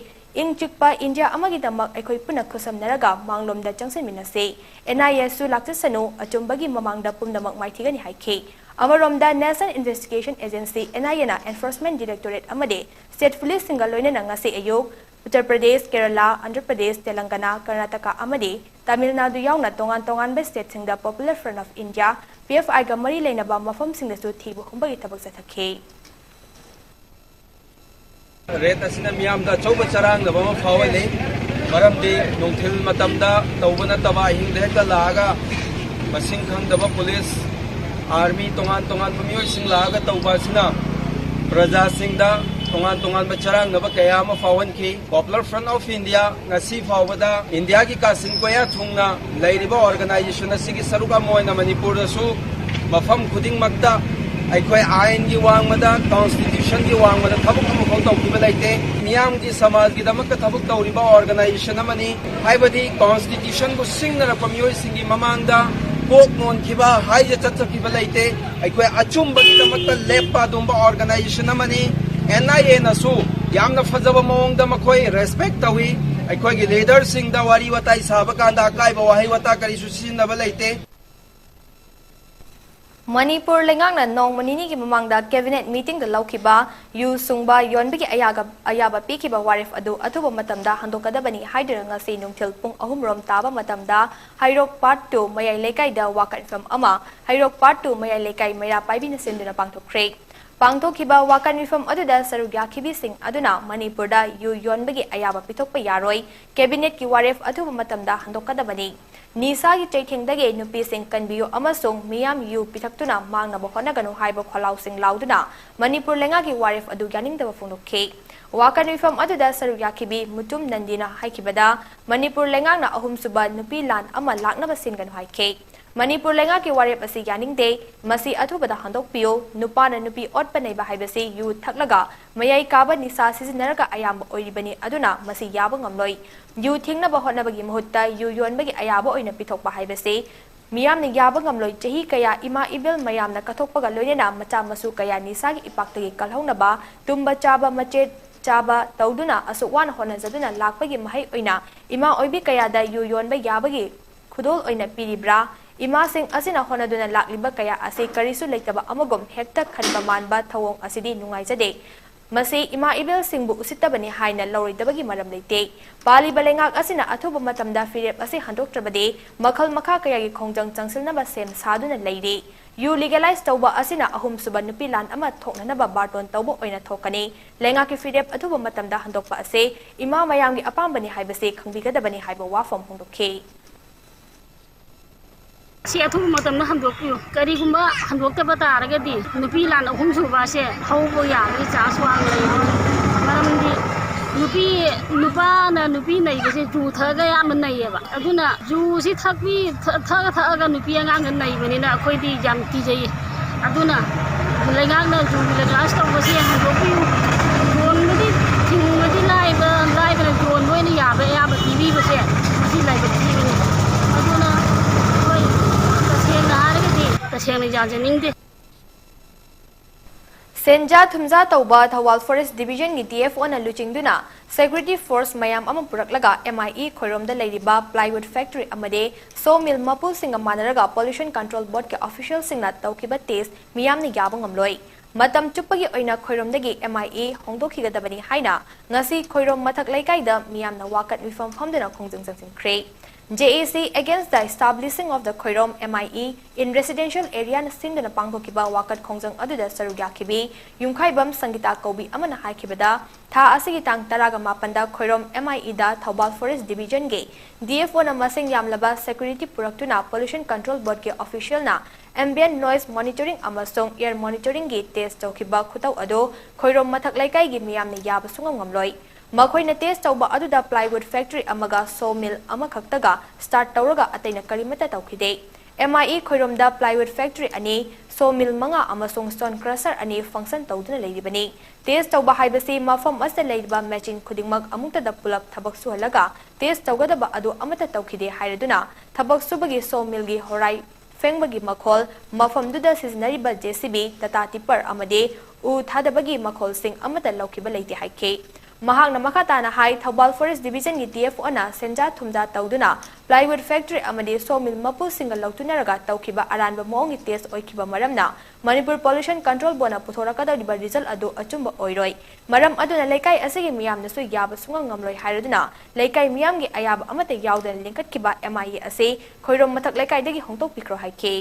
ꯏꯪ ꯆꯤꯛꯄ ꯏꯟꯗꯤꯌꯥ ꯑꯃꯒꯤꯗꯃꯛ ꯑꯩꯈꯣꯏ ꯄꯨꯟꯅ ꯈꯨꯠꯁꯝꯅꯔꯒ ꯃꯥꯡꯂꯣꯝꯗ ꯆꯪꯁꯤꯟꯃꯤꯟꯅꯁꯤ꯫ ꯑꯦꯟ ꯑꯥꯏ ꯑꯦꯁꯨ ꯂꯥꯛꯆꯁꯅꯨ, ꯑꯆꯨꯝꯕꯒꯤ ꯃꯃꯥꯡꯗ ꯄꯨꯝꯅꯃꯛ ꯃꯥꯏꯊꯤꯒꯅꯤ ꯍꯥꯏꯈꯤ꯫ ꯑꯃꯔꯣꯝꯗ, National Investigation Agency, ꯑꯦꯟ ꯑꯥꯏ ꯑꯦꯅ Enforcement Directorate ꯑꯃꯗꯤ state policeꯁꯤꯡꯒ ꯂꯣꯏꯅꯅ ꯉꯁꯤ ꯑꯌꯨꯛ ꯎꯠꯇꯔ ꯄ꯭ꯔꯗꯦꯁ, ꯀꯦꯔꯂꯥ, ꯑꯟꯙ꯭ꯔ ꯄ꯭ꯔꯗꯦꯁ, ꯇꯦꯂꯪꯒꯅꯥ, ꯀꯔꯅꯥꯇꯀꯥ ꯑꯃꯗꯤ ꯇꯥꯃꯤꯜ ꯅꯥꯗꯨ ꯌꯥꯎꯅ ꯇꯣꯉꯥꯟ ꯇꯣꯉꯥꯟꯕ stateꯁꯤꯡꯗ Popular Front of India, P F ꯑꯥꯏꯒ ꯃꯔꯤ ꯂꯩꯅꯕ ꯃꯐꯝꯁꯤꯡꯗꯁꯨ ꯊꯤꯕ ꯍꯨꯝꯕꯒꯤ ꯊꯕꯛ ꯆꯠꯊꯈꯤ꯫ ꯔꯦꯗ ꯑꯁꯤꯅ ꯃꯤꯌꯥꯝꯗ ꯑꯆꯧꯕ ꯆꯔꯥꯡꯅꯕ ꯑꯃ ꯐꯥꯎꯍꯜꯂꯤ꯫ ꯃꯔꯝꯗꯤ ꯅꯨꯡꯊꯤꯜ ꯃꯇꯝꯗ ꯇꯧꯕ ꯅꯠꯇꯕ, ꯑꯍꯤꯡꯗ ꯍꯦꯛꯇ ꯂꯥꯛꯑꯒ ꯃꯁꯤꯡ ꯈꯪꯗꯕ ꯄꯨꯂꯤꯁ, ꯑꯥꯔꯃꯤ, ꯇꯣꯉꯥꯟ ꯇꯣꯉꯥꯟꯕ ꯃꯤꯑꯣꯏꯁꯤꯡ ꯂꯥꯛꯑꯒ ꯇꯧꯕ ꯑꯁꯤꯅ ꯄ꯭ꯔꯖꯥꯁꯤꯡꯗ ꯇꯣꯉꯥꯟ ꯇꯣꯉꯥꯟꯕ ꯆꯔꯥꯡꯅꯕ ꯀꯌꯥ ꯑꯃ ꯐꯥꯎꯍꯟꯈꯤ꯫ Popular Front of India ꯉꯁꯤ ꯐꯥꯎꯕꯗ ꯏꯟꯗꯤꯌꯥꯒꯤ ꯀꯥꯆꯤꯟ ꯀꯣꯌꯥ ꯊꯨꯡꯅ ꯂꯩꯔꯤꯕ organization ꯑꯁꯤꯒꯤ ꯁꯔꯨꯛ ꯑꯃ ꯑꯣꯏꯅ ꯃꯅꯤꯄꯨꯔꯗꯁꯨ ꯃꯐꯝ ꯈꯨꯗꯤꯡꯃꯛꯇ ꯑꯩꯈꯣꯏ ꯑꯥꯏꯟꯒꯤ ꯋꯥꯡꯃꯗ, constitutionꯒꯤ ꯋꯥꯡꯃꯗ ꯊꯕꯛ ꯑꯃꯐꯥꯎ ꯇꯧꯈꯤꯕ ꯂꯩꯇꯦ꯫ ꯃꯤꯌꯥꯝꯒꯤ, ꯁꯃꯥꯖꯒꯤꯗꯃꯛꯇ ꯊꯕꯛ ꯇꯧꯔꯤꯕ organization ꯑꯃꯅꯤ꯫ ꯍꯥꯏꯕꯗꯤ constitutionꯕꯨ ꯁꯤꯡꯅꯔꯛꯄ ꯃꯤꯑꯣꯏꯁꯤꯡꯒꯤ ꯃꯃꯥꯡꯗ ꯀꯣꯛ ꯅꯣꯟꯈꯤꯕ, ꯍꯥꯏꯖ ꯆꯠꯆꯈꯤꯕ ꯂꯩꯇꯦ꯫ ꯑꯩꯈꯣꯏ ꯑꯆꯨꯝꯕꯒꯤꯗꯃꯛꯇ ꯂꯦꯞꯄ ꯑꯗꯨꯝꯕ organization ꯑꯃꯅꯤ꯫ ꯑꯦꯟ ꯑꯥꯏ ꯑꯦꯅꯁꯨ ꯌꯥꯝꯅ ꯐꯖꯕ ꯃꯑꯣꯡꯗ ꯃꯈꯣꯏ respect ꯇꯧꯏ꯫ ꯑꯩꯈꯣꯏꯒꯤ leaderꯁꯤꯡꯗ ꯋꯥꯔꯤ ꯋꯥꯇꯥꯏ ꯁꯥꯕ ꯀꯥꯟꯗ ꯑꯀꯥꯏꯕ ꯋꯥꯍꯩ ꯋꯥꯇꯥ ꯀꯔꯤꯁꯨ ꯁꯤꯖꯤꯟꯅꯕ ꯂꯩꯇꯦ꯫ ꯃꯅꯤꯄꯨꯔ ꯂꯩꯉꯥꯛꯅ ꯅꯣꯡꯃ ꯅꯤꯅꯤꯒꯤ ꯃꯃꯥꯡꯗ cabinet meetingꯗ ꯂꯧꯈꯤꯕ ꯌꯨ ꯁꯨꯡꯕ ꯌꯣꯟꯕꯒꯤ ꯑꯌꯥꯒ-, ꯑꯌꯥꯕ ꯄꯤꯈꯤꯕ ꯋꯥꯔꯦꯞ ꯑꯗꯨ ꯑꯊꯨꯕ ꯃꯇꯝꯗ ꯍꯟꯗꯣꯛꯀꯗꯕꯅꯤ ꯍꯥꯏꯗꯨꯅ ꯉꯁꯤ ꯅꯨꯡꯊꯤꯜ ꯄꯨꯡ ꯑꯍꯨꯝ ꯔꯣꯝ ꯇꯥꯕ ꯃꯇꯝꯗ ꯍꯩꯔꯣꯛ Part two ꯃꯌꯥꯏ ꯂꯩꯀꯥꯏꯗ ꯋꯥꯀꯠ ꯃꯤꯐꯝ ꯑꯃ ꯍꯩꯔꯣꯛ Part two ꯃꯌꯥꯏ ꯂꯩꯀꯥꯏ ꯃꯩꯔꯥ ꯄꯥꯏꯕꯤꯅ ꯁꯤꯟꯗꯨꯅ ꯄꯥꯡꯊꯣꯛꯈ꯭ꯔꯦ꯫ ꯄꯥꯡꯊꯣꯛꯈꯤꯕ ꯋꯥꯀꯠ ꯃꯤꯐꯝ ꯑꯗꯨꯗ ꯁꯔꯨꯛ ꯌꯥꯈꯤꯕꯤꯁꯤꯡ ꯑꯗꯨꯅ ꯃꯅꯤꯄꯨꯔꯗ ꯌꯨ ꯌꯣꯟꯕꯒꯤ ꯑꯌꯥꯕ ꯄꯤꯊꯣꯛꯄ ꯌꯥꯔꯣꯏ, cabinetꯀꯤ ꯋꯥꯔꯦꯞ ꯑꯊꯨꯕ ꯃꯇꯝꯗ ꯍꯟꯗꯣꯛꯀꯗꯕꯅꯤ, ꯅꯤꯁꯥꯒꯤ ꯆꯩꯊꯦꯡꯗꯒꯤ ꯅꯨꯄꯤꯁꯤꯡ ꯀꯟꯕꯤꯌꯨ ꯑꯃꯁꯨꯡ ꯃꯤꯌꯥꯝ ꯌꯨ ꯄꯤꯊꯛꯇꯨꯅ ꯃꯥꯡꯅꯕ ꯍꯣꯠꯅꯒꯅꯨ ꯍꯥꯏꯕ ꯈꯣꯜꯂꯥꯎꯁꯤꯡ ꯂꯥꯎꯗꯨꯅ ꯃꯅꯤꯄꯨꯔ ꯂꯩꯉꯥꯛꯀꯤ ꯋꯥꯔꯦꯞ ꯑꯗꯨ ꯌꯥꯅꯤꯡꯗꯕ ꯐꯣꯡꯗꯣꯛꯈꯤ꯫ ꯋꯥꯀꯠ ꯃꯤꯐꯝ ꯑꯗꯨꯗ ꯁꯔꯨꯛ ꯌꯥꯈꯤꯕꯤ ꯃꯨꯇꯨꯝ ꯅꯟꯗꯤꯅ ꯍꯥꯏꯈꯤꯕꯗ, ꯃꯅꯤꯄꯨꯔ ꯂꯩꯉꯥꯛꯅ ꯑꯍꯨꯝꯁꯨꯕ ꯅꯨꯄꯤ ꯂꯥꯟ ꯑꯃ ꯂꯥꯛꯅꯕ ꯁꯤꯟꯒꯅꯨ ꯍꯥꯏꯈꯤ꯫ ꯃꯅꯤꯄꯨꯔ ꯂꯩꯉꯥꯛꯀꯤ ꯋꯥꯔꯦꯞ ꯑꯁꯤ ꯌꯥꯅꯤꯡꯗꯦ꯫ ꯃꯁꯤ ꯑꯊꯨꯕꯗ ꯍꯟꯗꯣꯛꯄꯤꯌꯨ꯫ ꯅꯨꯄꯥꯅ ꯅꯨꯄꯤ ꯑꯣꯠꯄ ꯅꯩꯕ ꯍꯥꯏꯕꯁꯤ ꯌꯨ ꯊꯛꯂꯒ ꯃꯌꯥꯏ ꯀꯥꯕ ꯅꯤꯁꯥ ꯁꯤꯖꯤꯟꯅꯔꯒ ꯑꯌꯥꯝꯕ ꯑꯣꯏꯔꯤꯕꯅꯤ, ꯑꯗꯨꯅ ꯃꯁꯤ ꯌꯥꯕ ꯉꯝꯂꯣꯏ꯫ ꯌꯨ ꯊꯤꯡꯅꯕ ꯍꯣꯠꯅꯕꯒꯤ ꯃꯍꯨꯠꯇ ꯌꯨ ꯌꯣꯟꯕꯒꯤ ꯑꯌꯥꯕ ꯑꯣꯏꯅ ꯄꯤꯊꯣꯛꯄ ꯍꯥꯏꯕꯁꯤ ꯃꯤꯌꯥꯝꯅ ꯌꯥꯕ ꯉꯝꯂꯣꯏ꯫ ꯆꯍꯤ ꯀꯌꯥ ꯏꯃꯥ ꯏꯕꯦꯜ ꯃꯌꯥꯝꯅ ꯀꯠꯊꯣꯛꯄꯒ ꯂꯣꯏꯅꯅ ꯃꯆꯥ ꯃꯁꯨ ꯀꯌꯥ ꯅꯤꯁꯥꯒꯤ ꯏꯄꯥꯛꯇꯒꯤ ꯀꯜꯍꯧꯅꯕ ꯇꯨꯝꯕ ꯆꯥꯕ ꯃꯆꯦꯠ ꯆꯥꯕ ꯇꯧꯗꯨꯅ ꯑꯁꯨꯛ ꯋꯥꯅ ꯍꯣꯠꯅꯖꯗꯨꯅ ꯂꯥꯛꯄꯒꯤ ꯃꯍꯩ ꯑꯣꯏꯅ ꯏꯃꯥ ꯑꯣꯏꯕꯤ ꯀꯌꯥꯗ ꯌꯨ ꯌꯣꯟꯕ ꯌꯥꯕꯒꯤ ꯈꯨꯗꯣꯜ ꯑꯣꯏꯅ ꯄꯤꯔꯤꯕ꯭ꯔꯥ? ꯏꯃꯥꯁꯤꯡ ꯑꯁꯤꯅ ꯍꯣꯠꯅꯗꯨꯅ ꯂꯥꯛꯂꯤꯕ ꯀꯌꯥ ꯑꯁꯤ ꯀꯔꯤꯁꯨ ꯂꯩꯇꯕ ꯑꯃꯒꯨꯝ ꯍꯦꯛꯇ ꯈꯟꯕ ꯃꯥꯟꯕ ꯊꯧꯑꯣꯡ ꯑꯁꯤꯗꯤ ꯅꯨꯡꯉꯥꯏꯖꯗꯦ꯫ ꯃꯁꯤ ꯏꯃꯥ ꯏꯕꯦꯜꯁꯤꯡꯕꯨ ꯎꯁꯤꯠꯇꯕꯅꯤ ꯍꯥꯏꯅ ꯂꯧꯔꯣꯏꯗꯕꯒꯤ ꯃꯔꯝ ꯂꯩꯇꯦ꯫ ꯄꯥꯜꯂꯤꯕ ꯂꯩꯉꯥꯛ ꯑꯁꯤꯅ ꯑꯊꯨꯕ ꯃꯇꯝꯗ ꯐꯤꯔꯦꯞ ꯑꯁꯤ ꯍꯟꯗꯣꯛꯇ꯭ꯔꯕꯗꯤ ꯃꯈꯜ ꯃꯈꯥ ꯀꯌꯥꯒꯤ ꯈꯣꯡꯖꯪ ꯆꯪꯁꯤꯟꯅꯕ ꯁꯦꯝ ꯁꯥꯗꯨꯅ ꯂꯩꯔꯤ꯫ ꯌꯨ ꯂꯤꯒꯦꯂꯥꯏꯖ ꯇꯧꯕ ꯑꯁꯤꯅ ꯑꯍꯨꯝꯁꯨꯕ ꯅꯨꯄꯤ ꯂꯥꯟ ꯑꯃ ꯊꯣꯛꯅꯅꯕ ꯕꯥꯔꯇꯣꯟ ꯇꯧꯕ ꯑꯣꯏꯅ ꯊꯣꯛꯀꯅꯤ꯫ ꯂꯩꯉꯥꯛꯀꯤ ꯐꯤꯔꯦꯞ ꯑꯊꯨꯕ ꯃꯇꯝꯗ ꯍꯟꯗꯣꯛꯄ ꯑꯁꯤ ꯏꯃꯥ ꯃꯌꯥꯝꯒꯤ ꯑꯄꯥꯝꯕꯅꯤ ꯍꯥꯏꯕꯁꯤ ꯈꯪꯕꯤꯒꯗꯕꯅꯤ ꯍꯥꯏꯕ ꯋꯥꯐꯝ ꯐꯣꯡꯗꯣꯛꯈꯤ꯫ ꯁꯤ ꯑꯊꯨꯕ ꯃꯇꯝꯗ ꯍꯟꯗꯣꯛꯄꯤꯌꯨ꯫ ꯀꯔꯤꯒꯨꯝꯕ ꯍꯟꯗꯣꯛꯇꯕ ꯇꯥꯔꯒꯗꯤ ꯅꯨꯄꯤ ꯂꯥꯟ ꯑꯍꯨꯝ ꯁꯨꯕ ꯑꯁꯦ ꯍꯧꯕ ꯌꯥꯕꯒꯤ ꯆꯥꯟꯁ ꯋꯥꯡꯅ ꯂꯩꯕꯅꯤ꯫ ꯃꯔꯝꯗꯤ ꯅꯨꯄꯤ, ꯅꯨꯄꯥꯅ ꯅꯨꯄꯤ ꯅꯩꯕꯁꯦ ꯌꯨ ꯊꯛꯑꯒ ꯑꯌꯥꯝꯕ ꯅꯩꯌꯦꯕ꯫ ꯑꯗꯨꯅ ꯌꯨꯁꯤ ꯊꯛꯄꯤ, ꯊꯛ-, ꯊꯛꯑ ꯊꯛꯑꯒ ꯅꯨꯄꯤ ꯑꯉꯥꯡꯗ ꯅꯩꯕꯅꯤꯅ ꯑꯩꯈꯣꯏꯗꯤ ꯌꯥꯝ ꯀꯤꯖꯩꯌꯦ꯫ ꯑꯗꯨꯅ ꯂꯩꯉꯥꯛꯅ ꯌꯨ ꯂꯤꯒꯦꯂꯥꯏꯁ ꯇꯧꯕꯁꯦ ꯍꯟꯗꯣꯛꯄꯤꯌꯨ꯫ ꯌꯣꯟꯕꯗꯤ ꯊꯤꯡꯕꯗꯤ ꯂꯥꯏꯕ, ꯂꯥꯏꯕꯅ ꯌꯣꯟꯕ ꯑꯣꯏꯅ ꯌꯥꯕ ꯑꯌꯥꯕ ꯄꯤꯕꯤꯕꯁꯦ ꯃꯁꯤ ꯂꯥꯏꯕꯛ ꯊꯤꯕꯅꯤ꯫ ꯑꯗꯨꯅ ꯑꯩꯈꯣꯏ ꯇꯁꯦꯡꯅ ꯍꯥꯏꯔꯒꯗꯤ ꯇꯁꯦꯡꯅ ꯌꯥꯖꯅꯤꯡꯗꯦ꯫ ꯁꯦꯟꯖꯥ ꯊꯨꯝꯖꯥ ꯇꯧꯕ ꯊꯧꯕꯥꯜ ꯐꯣꯔꯦꯁ ꯗꯤꯕꯤꯖꯟꯒꯤ ꯗꯤ ꯑꯦꯐ ꯑꯣꯅ ꯂꯨꯆꯤꯡꯗꯨꯅ ꯁꯦꯀ꯭ꯌꯨꯔꯤꯇꯤ ꯐꯣꯔꯁ ꯃꯌꯥꯝ ꯑꯃ ꯄꯨꯔꯛꯂꯒ ꯑꯦꯝ ꯑꯥꯏ ꯏ ꯈꯣꯏꯔꯣꯝꯗ ꯂꯩꯔꯤꯕ plywood factory ꯑꯃꯗꯤ saw mill ꯃꯄꯨꯁꯤꯡꯒ ꯃꯥꯟꯅꯔꯒ Pollution Control Board ꯀꯤ official ꯁꯤꯡꯅ ꯇꯧꯈꯤꯕ test ꯃꯤꯌꯥꯝꯅ ꯌꯥꯕ ꯉꯝꯂꯣꯏ꯫ ꯃꯇꯝ ꯆꯨꯞꯄꯒꯤ ꯑꯣꯏꯅ ꯈꯣꯏꯔꯣꯝꯗꯒꯤ ꯑꯦꯝ ꯑꯥꯏ ꯏ ꯍꯣꯡꯗꯣꯛꯈꯤꯒꯗꯕꯅꯤ ꯍꯥꯏꯅ ꯉꯁꯤ ꯈꯣꯏꯔꯣꯝ ꯃꯊꯛ ꯂꯩꯀꯥꯏꯗ ꯃꯤꯌꯥꯝꯅ ꯋꯥꯀꯠ ꯃꯤꯐꯝ ꯐꯝꯗꯨꯅ ꯈꯣꯡꯖꯪ ꯆꯪꯁꯤꯟꯈ꯭ꯔꯦ꯫ J A C against the establishing of the Khoirom M I E in residential area ꯅ ꯁꯤꯟꯗꯨꯅ ꯄꯥꯡꯊꯣꯛꯈꯤꯕ ꯋꯥꯀꯠ ꯈꯣꯡꯖꯪ ꯑꯗꯨꯗ ꯁꯔꯨꯛ ꯌꯥꯈꯤꯕꯤ ꯌꯨꯝꯈꯥꯏꯕꯝ ꯁꯪꯒꯤꯇꯥ ꯀꯧꯕꯤ ꯑꯃꯅ ꯍꯥꯏꯈꯤꯕꯗ, ꯊꯥ ꯑꯁꯤꯒꯤ ꯇꯥꯡ ꯇꯔꯥꯒ ꯃꯥꯄꯟꯗ Khoirom M I E the Thoubal Forest Division ꯒꯤ D F O ꯅ ꯃꯁꯤꯡ ꯌꯥꯝꯂꯕ security ꯄꯨꯔꯛꯇꯨꯅ Pollution Control Board ꯀꯤ official ꯅ ambient noise monitoring ꯑꯃꯁꯨꯡ air monitoring ꯒꯤ test ꯇꯧꯈꯤꯕ ꯈꯨꯇꯧ ꯑꯗꯨ ꯈꯣꯏꯔꯣꯝ ꯃꯊꯛ ꯂꯩꯀꯥꯏꯒꯤ ꯃꯤꯌꯥꯝꯅ ꯌꯥꯕ ꯁꯨꯡꯉꯝ ꯉꯝꯂꯣꯏ꯫ ꯃꯈꯣꯏꯅ test ꯇꯧꯕ ꯑꯗꯨꯗ plywood factory ꯑꯃꯒ saw mill ꯑꯃꯈꯛꯇꯒ start ꯇꯧꯔꯒ ꯑꯇꯩꯅ ꯀꯔꯤꯃꯠꯇ ꯇꯧꯈꯤꯗꯦ꯫ ꯑꯦꯝ ꯑꯥꯏ ꯏ ꯈꯣꯏꯔꯣꯝꯗ plywood factory ꯑꯅꯤ, sawmill ꯃꯉꯥ ꯑꯃꯁꯨꯡ stone crusher ꯑꯅꯤ function ꯇꯧꯗꯨꯅ ꯂꯩꯔꯤꯕꯅꯤ꯫ Test ꯇꯧꯕ ꯍꯥꯏꯕꯁꯤ ꯃꯐꯝ ꯑꯁꯤꯗ ꯂꯩꯔꯤꯕ machine ꯈꯨꯗꯤꯡꯃꯛ ꯑꯃꯨꯛꯇꯗ ꯄꯨꯂꯞ ꯊꯕꯛ ꯁꯨꯍꯜꯂꯒ test ꯇꯧꯒꯗꯕ ꯑꯗꯨ ꯑꯃꯠꯇ ꯇꯧꯈꯤꯗꯦ ꯍꯥꯏꯔꯗꯨꯅ ꯊꯕꯛ ꯁꯨꯕꯒꯤ sawmillꯒꯤ ꯍꯣꯔꯥꯏ ꯐꯦꯡꯕꯒꯤ ꯃꯈꯣꯜ, ꯃꯐꯝꯗꯨꯗ ꯁꯤꯖꯤꯟꯅꯔꯤꯕ J C B, Tata tipper ꯑꯃꯗꯤ ꯎ ꯊꯥꯗꯕꯒꯤ ꯃꯈꯣꯜꯁꯤꯡ ꯑꯃꯠꯇ ꯂꯧꯈꯤꯕ ꯂꯩꯇꯦ ꯍꯥꯏꯈꯤ꯫ ꯃꯍꯥꯛꯅ ꯃꯈꯥ ꯇꯥꯅ ꯍꯥꯏ, ꯊꯧꯕꯥꯜ Forest Divisionꯒꯤ D F Oꯅ ꯁꯦꯟꯖꯥ ꯊꯨꯝꯖꯥ ꯇꯧꯗꯨꯅ plywood factory ꯑꯃꯗꯤ sawmill ꯃꯄꯨꯁꯤꯡꯒ ꯂꯧꯇꯨꯅꯔꯒ ꯇꯧꯈꯤꯕ ꯑꯔꯥꯟꯕ ꯃꯑꯣꯡꯒꯤ test ꯑꯣꯏꯈꯤꯕ ꯃꯔꯝꯅ ꯃꯅꯤꯄꯨꯔ Pollution Control Boardꯅ ꯄꯨꯊꯣꯔꯛꯀꯗꯧꯔꯤꯕ result ꯑꯗꯨ ꯑꯆꯨꯝꯕ ꯑꯣꯏꯔꯣꯏ꯫ ꯃꯔꯝ ꯑꯗꯨꯅ ꯂꯩꯀꯥꯏ ꯑꯁꯤꯒꯤ ꯃꯤꯌꯥꯝꯅꯁꯨ ꯌꯥꯕ ꯁꯨꯡꯉꯝ ꯉꯝꯂꯣꯏ ꯍꯥꯏꯔꯗꯨꯅ ꯂꯩꯀꯥꯏ ꯃꯤꯌꯥꯝꯒꯤ ꯑꯌꯥꯕ ꯑꯃꯠꯇ ꯌꯥꯎꯗꯅ ꯂꯤꯡꯈꯠꯈꯤꯕ M I E ꯑꯁꯤ ꯈꯣꯏꯔꯣꯝ ꯃꯊꯛ ꯂꯩꯀꯥꯏꯗꯒꯤ ꯍꯣꯡꯗꯣꯛꯄꯤꯈ꯭ꯔꯣ ꯍꯥꯏꯈꯤ꯫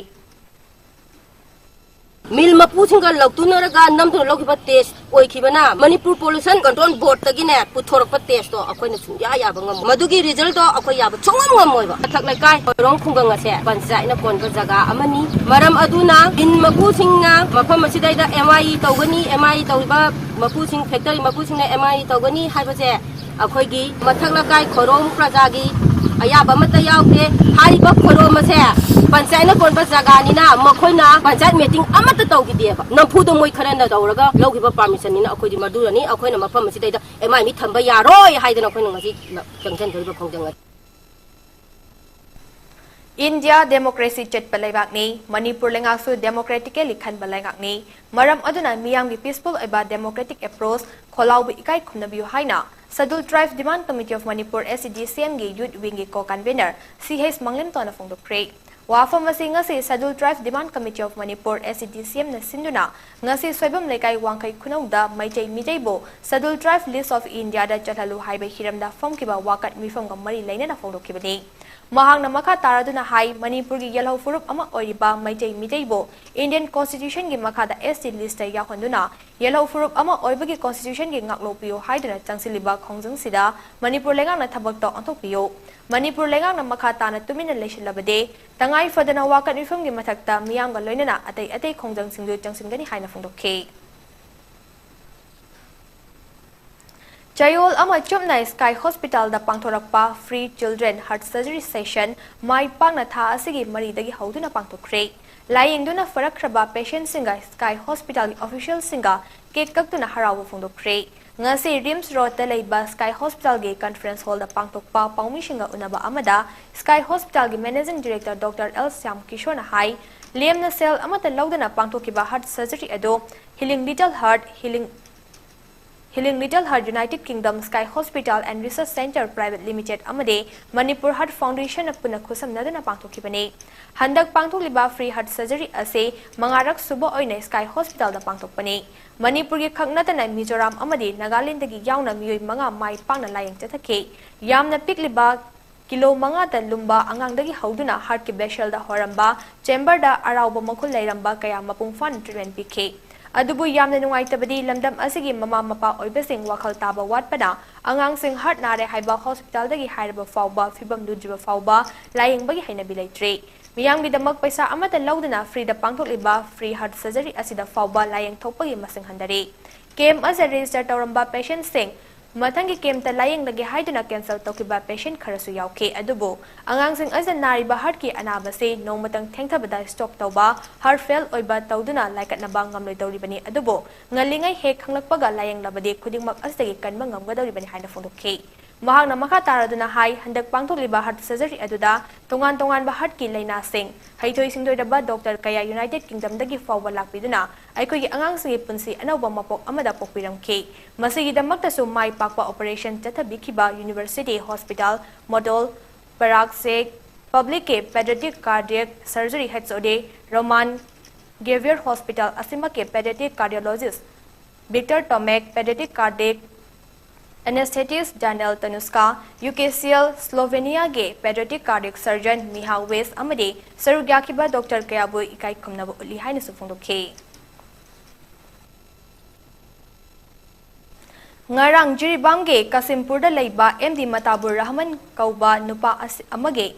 Mill ꯃꯄꯨꯁꯤꯡꯒ ꯂꯧꯇꯨꯅꯔꯒ ꯅꯝꯗꯨꯅ ꯂꯧꯈꯤꯕ test ꯑꯣꯏꯈꯤꯕꯅ ꯃꯅꯤꯄꯨꯔ Pollution Control Boardꯇꯒꯤꯅꯦ ꯄꯨꯊꯣꯔꯛꯄ testꯇꯣ ꯑꯩꯈꯣꯏꯅ ꯁꯨꯡꯌꯥ ꯌꯥꯕ ꯉꯝꯃꯣꯏ꯫ ꯃꯗꯨꯒꯤ resultꯗꯣ ꯑꯩꯈꯣꯏ ꯌꯥꯕ ꯁꯨꯡꯉꯝ ꯉꯝꯃꯣꯏꯕ꯫ ꯃꯊꯛ ꯂꯩꯀꯥꯏ ꯈꯣꯏꯔꯣꯝ ꯈꯨꯡꯒꯪ ꯑꯁꯦ ꯄꯟꯆꯥꯌꯠꯅ ꯀꯣꯟꯕ ꯖꯒꯥ ꯑꯃꯅꯤ꯫ ꯃꯔꯝ ꯑꯗꯨꯅ mill ꯃꯄꯨꯁꯤꯡꯅ ꯃꯐꯝ ꯑꯁꯤꯗꯩꯗ M I E ꯇꯧꯒꯅꯤ, M I E ꯇꯧꯔꯤꯕ ꯃꯄꯨꯁꯤꯡ, factory ꯃꯄꯨꯁꯤꯡꯅ M I E ꯇꯧꯒꯅꯤ ꯍꯥꯏꯕꯁꯦ ꯑꯩꯈꯣꯏꯒꯤ ꯃꯊꯛ ꯂꯩꯀꯥꯏ ꯈꯣꯏꯔꯣꯝ ꯄ꯭ꯔꯖꯥꯒꯤ ꯑꯌꯥꯕ ꯑꯃꯠꯇ ꯌꯥꯎꯗꯦ꯫ ꯍꯥꯏꯔꯤꯕ ꯈꯣꯏꯔꯣꯝ ꯑꯁꯦ ꯄꯟꯆꯥꯌꯠꯅ ꯀꯣꯟꯕ ꯖꯒꯥꯅꯤꯅ ꯃꯈꯣꯏꯅ ꯄꯟꯆꯥꯌꯠ meeting ꯑꯃꯠꯇ ꯇꯧꯈꯤꯗꯦꯕ꯫ ꯅꯝꯐꯨꯗ ꯃꯣꯏ ꯈꯔꯅ ꯇꯧꯔꯒ ꯂꯧꯈꯤꯕ permissionꯅꯤꯅ ꯑꯩꯈꯣꯏꯗꯤ ꯃꯗꯨꯔꯅꯤ꯫ ꯑꯩꯈꯣꯏꯅ ꯃꯐꯝ ꯑꯁꯤꯗꯩꯗ M I E ꯊꯝꯕ ꯌꯥꯔꯣꯏ ꯍꯥꯏꯗꯅ ꯑꯩꯈꯣꯏꯅ ꯉꯁꯤ ꯆꯪꯁꯤꯟꯖꯔꯤꯕ ꯈꯣꯡꯖꯪ ꯑꯁꯤ꯫ India democracy ꯆꯠꯄ ꯂꯩꯕꯥꯛꯅꯤ꯫ ꯃꯅꯤꯄꯨꯔ ꯂꯩꯉꯥꯛꯁꯨ democratically ꯈꯟꯕ ꯂꯩꯉꯥꯛꯅꯤ꯫ ꯃꯔꯝ ꯑꯗꯨꯅ ꯃꯤꯌꯥꯝꯒꯤ peaceful ꯑꯣꯏꯕ democratic approach ꯈꯣꯜꯂꯥꯎꯕ ꯏꯀꯥꯏ ꯈꯨꯝꯅꯕꯤꯌꯨ ꯍꯥꯏꯅ Scheduled Tribe Demand Committee of Manipur, S T D C M ꯒꯤ youth wingꯒꯤ co-convener C H ꯃꯪꯂꯦꯝꯇꯣꯟꯅ ꯐꯣꯡꯗꯣꯛꯈ꯭ꯔꯦ꯫ ꯋꯥꯐꯝ ꯑꯁꯤ ꯉꯁꯤ Scheduled Tribe Demand Committee of Manipur, S T D C Mꯅ ꯁꯤꯟꯗꯨꯅ ꯉꯁꯤ ꯁꯣꯏꯕꯝ ꯂꯩꯀꯥꯏ ꯋꯥꯡꯈꯩ ꯈꯨꯅꯧꯗ Meitei ꯃꯤꯇꯩꯕꯨ Scheduled Tribe List of Indiaꯗ ꯆꯜꯍꯜꯂꯨ ꯍꯥꯏꯕ ꯍꯤꯔꯝꯗ ꯐꯝꯈꯤꯕ ꯋꯥꯀꯠ ꯃꯤꯐꯝꯒ ꯃꯔꯤ ꯂꯩꯅꯅ ꯐꯣꯡꯗꯣꯛꯈꯤꯕꯅꯤ꯫ ꯃꯍꯥꯛꯅ ꯃꯈꯥ ꯇꯥꯔꯗꯨꯅ ꯍꯥꯏ, ꯃꯅꯤꯄꯨꯔꯒꯤ ꯌꯦꯜꯍꯧ ꯐꯨꯔꯨꯞ ꯑꯃ ꯑꯣꯏꯔꯤꯕ ꯃꯩꯇꯩ ꯃꯤꯇꯩꯕꯨ Indian Constitutionꯒꯤ ꯃꯈꯥꯗ S T listꯇ ꯌꯥꯎꯍꯟꯗꯨꯅ ꯌꯦꯜꯍꯧ ꯐꯨꯔꯨꯞ ꯑꯃ ꯑꯣꯏꯕꯒꯤ Constitutionꯒꯤ ꯉꯥꯛꯂꯣꯛꯄꯤꯌꯨ ꯍꯥꯏꯗꯨꯅ ꯆꯪꯁꯤꯜꯂꯤꯕ ꯈꯣꯡꯖꯪꯁꯤꯗ ꯃꯅꯤꯄꯨꯔ ꯂꯩꯉꯥꯛꯅ ꯊꯕꯛꯇ ꯑꯣꯟꯊꯣꯛꯄꯤꯌꯨ꯫ ꯃꯅꯤꯄꯨꯔ ꯂꯩꯉꯥꯛꯅ ꯃꯈꯥ ꯇꯥꯅ ꯇꯨꯃꯤꯟꯅ ꯂꯩꯁꯤꯜꯂꯕꯗꯤ ꯇꯉꯥꯏ ꯐꯗꯅ ꯋꯥꯀꯠ ꯃꯤꯐꯝꯒꯤ ꯃꯊꯛꯇ ꯃꯤꯌꯥꯝꯒ ꯂꯣꯏꯅꯅ ꯑꯇꯩ ꯑꯇꯩ ꯈꯣꯡꯖꯪꯁꯤꯡꯁꯨ ꯆꯪꯁꯤꯟꯒꯅꯤ ꯍꯥꯏꯅ ꯐꯣꯡꯗꯣꯛꯈꯤ꯫ ꯆꯌꯣꯜ ꯑꯃ ꯆꯨꯞꯅ ꯁ꯭ꯀꯥꯏ ꯍꯣꯁꯄꯤꯇꯥꯜꯗ ꯄꯥꯡꯊꯣꯔꯛꯄ Free Children Heart Surgery Session ꯃꯥꯏ ꯄꯥꯛꯅ ꯊꯥ ꯑꯁꯤꯒꯤ ꯃꯔꯤꯗꯒꯤ ꯍꯧꯗꯨꯅ ꯄꯥꯡꯊꯣꯛꯈ꯭ꯔꯦ꯫ ꯂꯥꯌꯦꯡꯗꯨꯅ ꯐꯔꯛꯈ꯭ꯔꯕ ꯄꯦꯁꯦꯟꯠꯁꯤꯡꯒ ꯁ꯭ꯀꯥꯏ ꯍꯣꯁꯄꯤꯇꯥꯜꯒꯤ ꯑꯣꯐꯤꯁꯤꯌꯦꯜꯁꯤꯡꯒ ꯀꯦꯛ ꯀꯛꯇꯨꯅ ꯍꯔꯥꯎꯕ ꯐꯣꯡꯗꯣꯛꯈ꯭ꯔꯦ꯫ ꯉꯁꯤ ꯔꯤꯝꯁ ꯔꯣꯗꯇ ꯂꯩꯕ ꯁ꯭ꯀꯥꯏ ꯍꯣꯁꯄꯤꯇꯥꯜꯒꯤ ꯀꯟꯐꯔꯦꯟꯁ ꯍꯣꯜꯗ ꯄꯥꯡꯊꯣꯛꯄ ꯄꯥꯎꯃꯤꯁꯤꯡꯒ ꯎꯅꯕ ꯑꯃꯗ ꯁ꯭ꯀꯥꯏ ꯍꯣꯁꯄꯤꯇꯥꯜꯒꯤ managing director doctor L Shyam ꯀꯤꯁꯣꯔꯅ ꯍꯥꯏ, ꯂꯦꯝꯅ ꯁꯦꯜ ꯑꯃꯠꯇ ꯂꯧꯗꯅ ꯄꯥꯡꯊꯣꯛꯈꯤꯕ ꯍꯥꯔꯠ ꯁꯔꯖꯔꯤ ꯑꯗꯨ healing little heart healing healing little heart united kingdom sky hospital and research centre private limited ꯑꯃꯗꯤ ꯃꯅꯤꯄꯨꯔ ꯍꯥꯔꯠ ꯐꯥꯎꯟꯗꯦꯁꯟꯅ ꯄꯨꯟꯅ ꯈꯨꯠꯁꯝꯅꯗꯨꯅ ꯄꯥꯡꯊꯣꯛꯈꯤꯕꯅꯤ꯫ ꯍꯟꯗꯛ ꯄꯥꯡꯊꯣꯛꯂꯤꯕ ꯐ꯭ꯔꯤ ꯍꯥꯔꯠ ꯁꯔꯖꯔꯤ ꯑꯁꯤ ꯃꯉꯥꯔꯛ ꯁꯨꯕ ꯑꯣꯏꯅ ꯁ꯭ꯀꯥꯏ ꯍꯣꯁꯄꯤꯇꯥꯜꯗ ꯄꯥꯡꯊꯣꯛꯄꯅꯤ꯫ ꯃꯅꯤꯄꯨꯔꯒꯤ ꯈꯛ ꯅꯠꯇꯅ ꯃꯤꯖꯣꯔꯥꯝ ꯑꯃꯗꯤ ꯅꯥꯒꯥꯂꯦꯟꯗꯒꯤ ꯌꯥꯎꯅ ꯃꯤꯑꯣꯏ ꯃꯉꯥ ꯃꯥꯏ ꯄꯥꯛꯅ ꯂꯥꯌꯦꯡ ꯆꯠꯊꯈꯤ꯫ ꯌꯥꯝꯅ ꯄꯤꯛꯂꯤꯕ ꯀꯤꯂꯣ ꯃꯉꯥꯗ ꯂꯨꯝꯕ ꯑꯉꯥꯡꯗꯒꯤ ꯍꯧꯗꯨꯅ ꯍꯥꯔꯠꯀꯤ ꯕꯦꯁꯦꯜꯗ ꯍꯣꯔꯝꯕ, ꯆꯦꯝꯕꯔꯗ ꯑꯔꯥꯎꯕ ꯃꯈꯨ ꯂꯩꯔꯝꯕ ꯀꯌꯥ ꯃꯄꯨꯡ ꯐꯥꯅ ꯇ꯭ꯔꯤꯠꯃꯦꯟ ꯄꯤꯈꯤ꯫ ꯑꯗꯨꯕꯨ ꯌꯥꯝꯅ ꯅꯨꯡꯉꯥꯏꯇꯕꯗꯤ ꯂꯝꯗꯝ ꯑꯁꯤꯒꯤ ꯃꯃꯥ ꯃꯄꯥ ꯑꯣꯏꯕꯁꯤꯡ ꯋꯥꯈꯜ ꯇꯥꯕ ꯋꯥꯠꯄꯅ ꯑꯉꯥꯡꯁꯤꯡ ꯍꯥꯔꯠ ꯅꯥꯔꯦ ꯍꯥꯏꯕ ꯍꯣꯁꯄꯤꯇꯥꯜꯗꯒꯤ ꯍꯥꯏꯔꯕ ꯐꯥꯎꯕ ꯐꯤꯕꯝ ꯂꯨꯗ꯭ꯔꯤꯕ ꯐꯥꯎꯕ ꯂꯥꯌꯦꯡꯕꯒꯤ ꯍꯩꯅꯕꯤ ꯂꯩꯇ꯭ꯔꯦ꯫ ꯃꯤꯌꯥꯝꯒꯤꯗꯃꯛ ꯄꯩꯁꯥ ꯑꯃꯠꯇ ꯂꯧꯗꯅ ꯐ꯭ꯔꯤꯗ ꯄꯥꯡꯊꯣꯛꯂꯤꯕ ꯐ꯭ꯔꯤ ꯍꯥꯔꯠ ꯁꯔꯖꯔꯤ ꯑꯁꯤꯗ ꯐꯥꯎꯕ ꯂꯥꯌꯦꯡ ꯊꯣꯛꯄꯒꯤ ꯃꯁꯤꯡ ꯍꯟꯊꯔꯦ꯫ ꯀꯦꯝꯞ ꯑꯁꯤꯗ ꯔꯦꯖꯤꯁꯇꯔ ꯇꯧꯔꯝꯕ ꯄꯦꯁꯦꯟꯠꯁꯤꯡ ꯃꯊꯪꯒꯤ ꯀꯦꯝꯞꯇ ꯂꯥꯌꯦꯡꯂꯒꯦ ꯍꯥꯏꯗꯨꯅ ꯀꯦꯟꯁꯦꯜ ꯇꯧꯈꯤꯕ ꯄꯦꯁꯦꯟꯠ ꯈꯔꯁꯨ ꯌꯥꯎꯈꯤ꯫ ꯑꯗꯨꯕꯨ ꯑꯉꯥꯡꯁꯤꯡ ꯑꯁꯤꯗ ꯅꯥꯔꯤꯕ ꯍꯥꯔꯠꯀꯤ ꯑꯅꯥꯕꯁꯤ ꯅꯣꯡꯃꯇꯪ ꯊꯦꯡꯊꯕꯗ ꯁ꯭ꯇ꯭ꯔꯣꯛ ꯇꯧꯕ, ꯍꯥꯔꯠ ꯐꯦꯜ ꯑꯣꯏꯕ ꯇꯧꯗꯨꯅ ꯂꯥꯏꯀꯠꯅꯕ ꯉꯝꯂꯣꯏꯗꯧꯔꯤꯕꯅꯤ꯫ ꯑꯗꯨꯕꯨ ꯉꯜꯂꯤꯉꯩ ꯍꯦꯛ ꯈꯪꯂꯛꯄꯒ ꯂꯥꯌꯦꯡꯂꯕꯗꯤ ꯈꯨꯗꯤꯡꯃꯛ ꯑꯁꯤꯗꯒꯤ ꯀꯟꯕ ꯉꯝꯒꯗꯧꯔꯤꯕꯅꯤ ꯍꯥꯏꯅ ꯐꯣꯡꯗꯣꯛꯈꯤ꯫ ꯃꯍꯥꯛꯅ ꯃꯈꯥ ꯇꯥꯔꯗꯨꯅ ꯍꯥꯏ, ꯍꯟꯗꯛ ꯄꯥꯡꯊꯣꯛꯂꯤꯕ ꯍꯥꯔꯠ ꯁꯔꯖꯔꯤ ꯑꯗꯨꯗ ꯇꯣꯉꯥꯟ ꯇꯣꯉꯥꯟꯕ ꯍꯥꯔꯠꯀꯤ ꯂꯥꯏꯅꯥꯁꯤꯡ, ꯍꯩꯊꯣꯏ ꯁꯤꯡꯊꯣꯏꯔꯕ ꯗꯣꯛꯇꯔ ꯀꯌꯥ ꯌꯨꯅꯥꯏꯇꯦꯗ ꯀꯤꯡꯗꯝꯗꯒꯤ ꯐꯥꯎꯕ ꯂꯥꯛꯄꯤꯗꯨꯅ ꯑꯩꯈꯣꯏꯒꯤ ꯑꯉꯥꯡꯁꯤꯡꯒꯤ ꯄꯨꯟꯁꯤ ꯑꯅꯧꯕ ꯃꯄꯣꯛ ꯑꯃꯗ ꯄꯣꯛꯄꯤꯔꯝꯈꯤ꯫ ꯃꯁꯤꯒꯤꯗꯃꯛꯇꯁꯨ ꯃꯥꯏ ꯄꯥꯛꯄ ꯑꯣꯄꯔꯦꯁꯟ ꯆꯠꯊꯕꯤꯈꯤꯕ ꯌꯨꯅꯤꯚꯔꯁꯤꯇꯤ ꯍꯣꯁꯄꯤꯇꯥꯜ, ꯃꯣꯗꯣꯜ, ꯄꯔꯥꯛ ꯁꯦꯛ ꯄꯕ꯭ꯂꯤꯛꯀꯤ paediatric cardiac surgery head O D, Roman ꯒꯦꯚꯤꯌꯔ ꯍꯣꯁꯄꯤꯇꯥꯜ ꯑꯁꯤꯃꯛꯀꯤ paediatric cardiologist Victor Tomek, paediatric cardiac anaesthetist Daniel Tanuska, U K C L ꯁ꯭ꯂꯣꯚꯦꯅꯤꯌꯥꯒꯤ paediatric cardiac surgeon Miha Weiss ꯑꯃꯗꯤ ꯁꯔꯨꯛ ꯌꯥꯈꯤꯕ ꯗꯣꯛꯇꯔ ꯀꯌꯥꯕꯨ ꯏꯀꯥꯏ ꯈꯨꯝꯅꯕ ꯎꯠꯂꯤ ꯍꯥꯏꯅꯁꯨ ꯐꯣꯡꯗꯣꯛꯈꯤ꯫ ꯉꯔꯥꯡ ꯖꯤꯔꯤꯕꯥꯝꯒꯤ ꯀꯥꯁꯤꯝꯄꯨꯔꯗ ꯂꯩꯕ ꯑꯦꯝ ꯗꯤ ꯃꯇꯥꯕꯨꯔ ꯔꯍꯃꯟ ꯀꯧꯕ ꯅꯨꯄꯥ ꯑꯁꯤ, ꯑꯃꯒꯤ